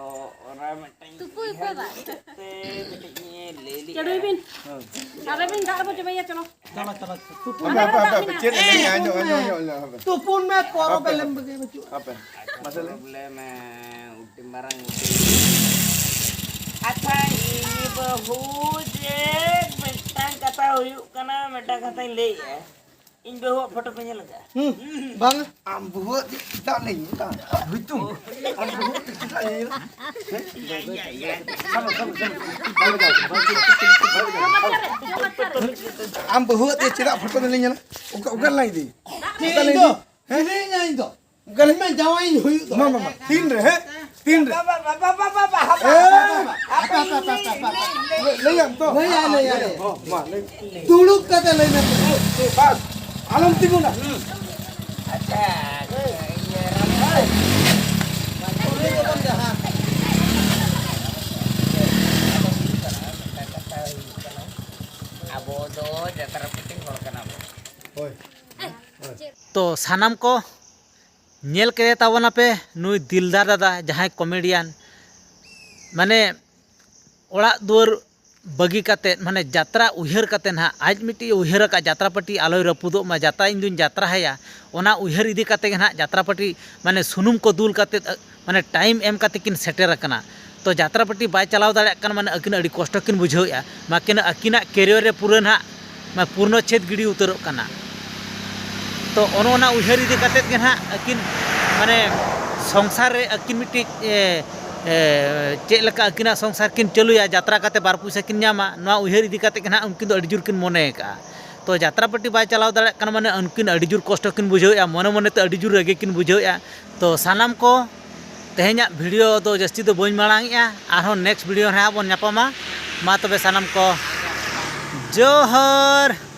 ᱚᱱᱟ ᱢᱤᱫᱴᱟᱝ ᱛᱩᱯᱩᱭ ᱩᱭᱦᱟᱹᱨ ᱯᱮ ᱵᱟᱝ? ᱠᱟᱛᱮ ᱢᱤᱫᱴᱤᱡ ᱤᱧ ᱞᱟᱹᱭ ᱞᱮᱜᱼᱟ᱾ ᱪᱟᱹᱰᱩᱭ ᱵᱤᱱ᱾ ᱦᱮᱸ᱾ ᱟᱨ ᱟᱹᱵᱤᱱ ᱫᱟᱜ ᱨᱮᱵᱚ ᱪᱚᱵᱟᱭᱟ, ᱪᱚᱞᱚ᱾ ᱪᱟᱵᱟ, ᱪᱟᱵᱟ, ᱪᱟᱵᱟ᱾ ᱦᱟᱯᱮ, ᱦᱟᱯᱮ, ᱦᱟᱯᱮ, ᱪᱮᱫ ᱞᱟᱹᱭ ᱟᱸᱡᱚᱢ, ᱟᱸᱡᱚᱢ, ᱟᱸᱡᱚᱢ, ᱟᱸᱡᱚᱢ, ᱦᱟᱯᱮ᱾ ᱛᱩᱯᱩᱱ ᱢᱮ, ᱯᱚᱨᱚᱵᱽ ᱦᱟᱯᱮ, ᱮᱞᱮᱢ ᱦᱟᱯᱮ᱾ ᱵᱟᱹᱜᱤ ᱵᱟᱹᱪᱩᱜᱼᱟ᱾ ᱦᱟᱯᱮ᱾ ᱢᱟᱥᱮ ᱞᱟᱹᱭ᱾ ᱯᱨᱚᱵᱞᱮᱢ, ᱩᱰᱤ ᱢᱟᱨᱟᱝ ᱩᱰᱤ᱾ ᱟᱪᱪᱷᱟ, ᱤᱧ ᱵᱟᱹᱦᱩ ᱡᱮ ᱢᱤᱫᱴᱟᱝ ᱠᱟᱛᱷᱟ ᱦᱩᱭᱩᱜ ᱠᱟᱱᱟ, ᱢᱤᱫᱴᱟᱝ ᱠᱟᱛᱷᱟᱧ ᱞᱟᱹᱭᱮᱜᱼᱟ᱾ ᱤᱧ ᱵᱟᱹᱦᱩᱣᱟᱜ ᱯᱷᱳᱴᱳ ᱯᱮ ᱧᱮᱞ ᱟᱠᱟᱫᱼᱟ? ᱦᱩᱸ, ᱵᱟᱝᱟ᱾ ᱟᱢ ᱵᱟᱹᱦᱩᱣᱟᱜ ᱫᱚ ᱪᱮᱫᱟᱜ ᱞᱮ ᱧᱮᱞᱟ? ᱦᱩᱭᱛᱩ, ᱟᱢ ᱵᱟᱹᱦᱩᱣᱟᱜ ᱫᱚ ᱪᱮᱫᱟᱜ ᱞᱮ ᱧᱮᱞᱟ? ᱦᱮᱸ? ᱥᱟᱵᱚ, ᱥᱟᱵᱚ, ᱥᱟᱵᱚ᱾ ᱟᱢ ᱵᱟᱹᱦᱩᱣᱟᱜ ᱫᱚ ᱪᱮᱫᱟᱜ ᱯᱷᱳᱴᱳ ᱫᱚᱞᱮ ᱧᱮᱞᱟ? ᱚᱠᱟ, ᱚᱠᱟ ᱨᱮᱞᱟᱝ ᱤᱫᱤ? ᱪᱮᱫ ᱚᱠᱟ ᱞᱟᱝ ᱤᱧ ᱫᱚ? ᱤᱫᱤ? ᱦᱮᱸ? ᱤᱫᱤᱭᱟᱹᱧ ᱤᱧ ᱫᱚ᱾ ᱚᱠᱟ ᱨᱮ? ᱤᱧ ᱢᱟ ᱡᱟᱶᱟᱭ ᱤᱧ ᱦᱩᱭᱩᱜ ᱫᱚ᱾ ᱢᱟ, ᱢᱟ, ᱢᱟ᱾ ᱛᱤᱱ ᱨᱮ, ᱦᱮᱸ? ᱛᱤᱱ ᱨᱮ? ᱵᱟᱵᱟ, ᱵᱟᱵᱟ, ᱵᱟᱵᱟ, ᱵᱟᱵᱟ, ᱦᱟᱯᱮ, ᱮᱭ! ᱦᱟᱯᱮ, ᱦᱟᱯᱮ, ᱦᱟᱯᱮ, ᱦᱟᱯᱮ᱾ ᱞᱟᱹᱭ, ᱞᱟᱹᱭᱟᱢ ᱛᱚ? ᱞᱟᱹᱭᱟ, ᱞᱟᱹᱭᱟ, ᱞᱟᱹᱭᱟ᱾ ᱦᱚᱸ, ᱢᱟ, ᱞᱟᱹᱭ᱾ ᱫᱩᱲᱩᱵ ᱠᱟᱛᱮ ᱞᱟᱹᱭ ᱢᱮ᱾ ᱮᱭ, ᱮᱭ, ᱵᱟᱥ, ᱟᱞᱚᱢ ᱛᱤᱸᱜᱩᱱᱟ᱾ ᱦᱩᱸ᱾ ᱟᱪᱪᱷᱟ, ᱤᱭᱟᱹ, ᱨᱟᱢ ᱵᱷᱟᱭ᱾ ᱢᱟ, ᱫᱩᱲᱩᱵ ᱠᱟᱛᱮ ᱡᱟᱦᱟᱸ᱾ ᱟᱵᱚ ᱫᱚ ᱡᱟᱛᱨᱟ ᱯᱟᱹᱴᱤ ᱦᱚᱲ ᱠᱟᱱᱟ ᱵᱚᱱ᱾ ᱦᱳᱭ᱾ ᱦᱳᱭ᱾ ᱛᱚ ᱥᱟᱱᱟᱢ ᱠᱚ ᱧᱮᱞ ᱠᱮᱫᱮ ᱛᱟᱵᱚᱱᱟᱯᱮ ᱱᱩᱭ ᱫᱤᱞᱫᱟᱨ ᱫᱟᱫᱟ, ᱡᱟᱦᱟᱸᱭ ᱠᱚᱢᱮᱰᱤᱭᱟᱱ, ᱢᱟᱱᱮ ᱚᱲᱟᱜ ᱫᱩᱣᱟᱹᱨ ᱵᱟᱹᱜᱤ ᱠᱟᱛᱮᱫ, ᱢᱟᱱᱮ ᱡᱟᱛᱨᱟ ᱩᱭᱦᱟᱹᱨ ᱠᱟᱛᱮᱫ ᱱᱟᱦᱟᱜ, ᱟᱡ ᱢᱤᱫᱴᱤᱡ ᱩᱭᱦᱟᱹᱨ ᱟᱠᱟᱫ ᱡᱟᱛᱨᱟ ᱯᱟᱹᱴᱤ ᱟᱞᱚᱭ ᱨᱟᱹᱯᱩᱫᱚᱜ ᱢᱟ, ᱡᱟᱛᱨᱟ ᱤᱧ ᱫᱩᱧ ᱡᱟᱛᱨᱟᱭᱟ, ᱚᱱᱟ ᱩᱭᱦᱟᱹᱨ ᱤᱫᱤ ᱠᱟᱛᱮᱫ ᱜᱮ ᱱᱟᱦᱟᱜ ᱡᱟᱛᱨᱟ ᱯᱟᱹᱴᱤ ᱢᱟᱱᱮ ᱥᱩᱱᱩᱢ ᱠᱚ ᱫᱩᱞ ᱠᱟᱛᱮᱫ, ᱢᱟᱱᱮ ᱴᱟᱭᱤᱢ ᱮᱢ ᱠᱟᱛᱮᱫ ᱠᱤᱱ ᱥᱮᱴᱮᱨ ᱟᱠᱟᱱᱟ᱾ ᱛᱚ ᱡᱟᱛᱨᱟ ᱯᱟᱹᱴᱤ ᱵᱟᱭ ᱪᱟᱞᱟᱣ ᱫᱟᱲᱮᱭᱟᱜ ᱠᱟᱱ ᱢᱟᱱᱮ ᱟᱹᱠᱤᱱ ᱟᱹᱰᱤ ᱠᱚᱥᱴᱚ ᱠᱤᱱ ᱵᱩᱡᱷᱟᱹᱣᱮᱫᱼᱟ, ᱢᱟᱠᱤᱱ ᱟᱹᱠᱤᱱᱟᱜ ᱠᱮᱨᱤᱭᱟᱨ ᱨᱮ ᱯᱩᱨᱟᱹ ᱱᱟᱦᱟᱜ ᱢᱟᱱᱮ ᱯᱩᱨᱱᱚᱪᱷᱮᱫ ᱜᱤᱰᱤ ᱩᱛᱟᱹᱨᱚᱜ ᱠᱟᱱᱟ᱾ ᱛᱚ ᱚᱱᱮ ᱚᱱᱟ ᱩᱭᱦᱟᱹᱨ ᱤᱫᱤ ᱠᱟᱛᱮᱫ ᱜᱮ ᱱᱟᱦᱟᱜ ᱟᱹᱠᱤᱱ ᱢᱟᱱᱮ ᱥᱚᱝᱥᱟᱨ ᱨᱮ ᱟᱹᱠᱤᱱ ᱢᱤᱫᱴᱤᱡ ᱮ, ᱮ, ᱪᱮᱫ ᱞᱮᱠᱟ ᱟᱹᱠᱤᱱᱟᱜ ᱥᱚᱝᱥᱟᱨ ᱠᱤᱱ ᱪᱟᱹᱞᱩᱭᱟ, ᱡᱟᱛᱨᱟ ᱠᱟᱛᱮ ᱵᱟᱨ ᱯᱩᱭᱥᱟᱹ ᱠᱤᱱ ᱧᱟᱢᱟ, ᱱᱚᱣᱟ ᱩᱭᱦᱟᱹᱨ ᱤᱫᱤ ᱠᱟᱛᱮᱫ ᱜᱮ ᱱᱟᱦᱟᱜ ᱩᱱᱠᱤᱱ ᱫᱚ ᱟᱹᱰᱤ ᱡᱳᱨ ᱠᱤᱱ ᱢᱚᱱᱮ ᱟᱠᱟᱫᱼᱟ᱾ ᱛᱚ ᱡᱟᱛᱨᱟ ᱯᱟᱹᱴᱤ ᱵᱟᱭ ᱪᱟᱞᱟᱣ ᱫᱟᱲᱮᱭᱟᱜ ᱠᱟᱱᱟ ᱢᱟᱱᱮ ᱩᱱᱠᱤᱱ ᱟᱹᱰᱤ ᱡᱳᱨ ᱠᱚᱥᱴᱚ ᱠᱤᱱ ᱵᱩᱡᱷᱟᱹᱣᱮᱫᱼᱟ, ᱢᱚᱱᱮ ᱢᱚᱱᱮᱛᱮ ᱟᱹᱰᱤ ᱡᱳᱨ ᱨᱟᱹᱜᱤ ᱠᱤᱱ ᱵᱩᱡᱷᱟᱹᱣᱮᱫᱼᱟ᱾ ᱛᱚ ᱥᱟᱱᱟᱢ ᱠᱚ ᱛᱮᱦᱮᱧᱟᱜ ᱵᱷᱤᱰᱤᱭᱳ ᱫᱚ ᱡᱟᱹᱥᱛᱤ ᱫᱚ ᱵᱟᱹᱧ ᱢᱟᱲᱟᱝᱮᱜᱼᱟ, ᱟᱨᱦᱚᱸ ᱱᱮᱠᱥᱴ ᱵᱷᱤᱰᱤᱭᱳ ᱨᱮ ᱦᱟᱸᱜ ᱵᱚᱱ ᱧᱟᱯᱟᱢᱟ᱾ ᱢᱟ ᱛᱚᱵᱮ ᱥᱟᱱᱟᱢ ᱠᱚ ᱡᱚᱦᱟᱨ᱾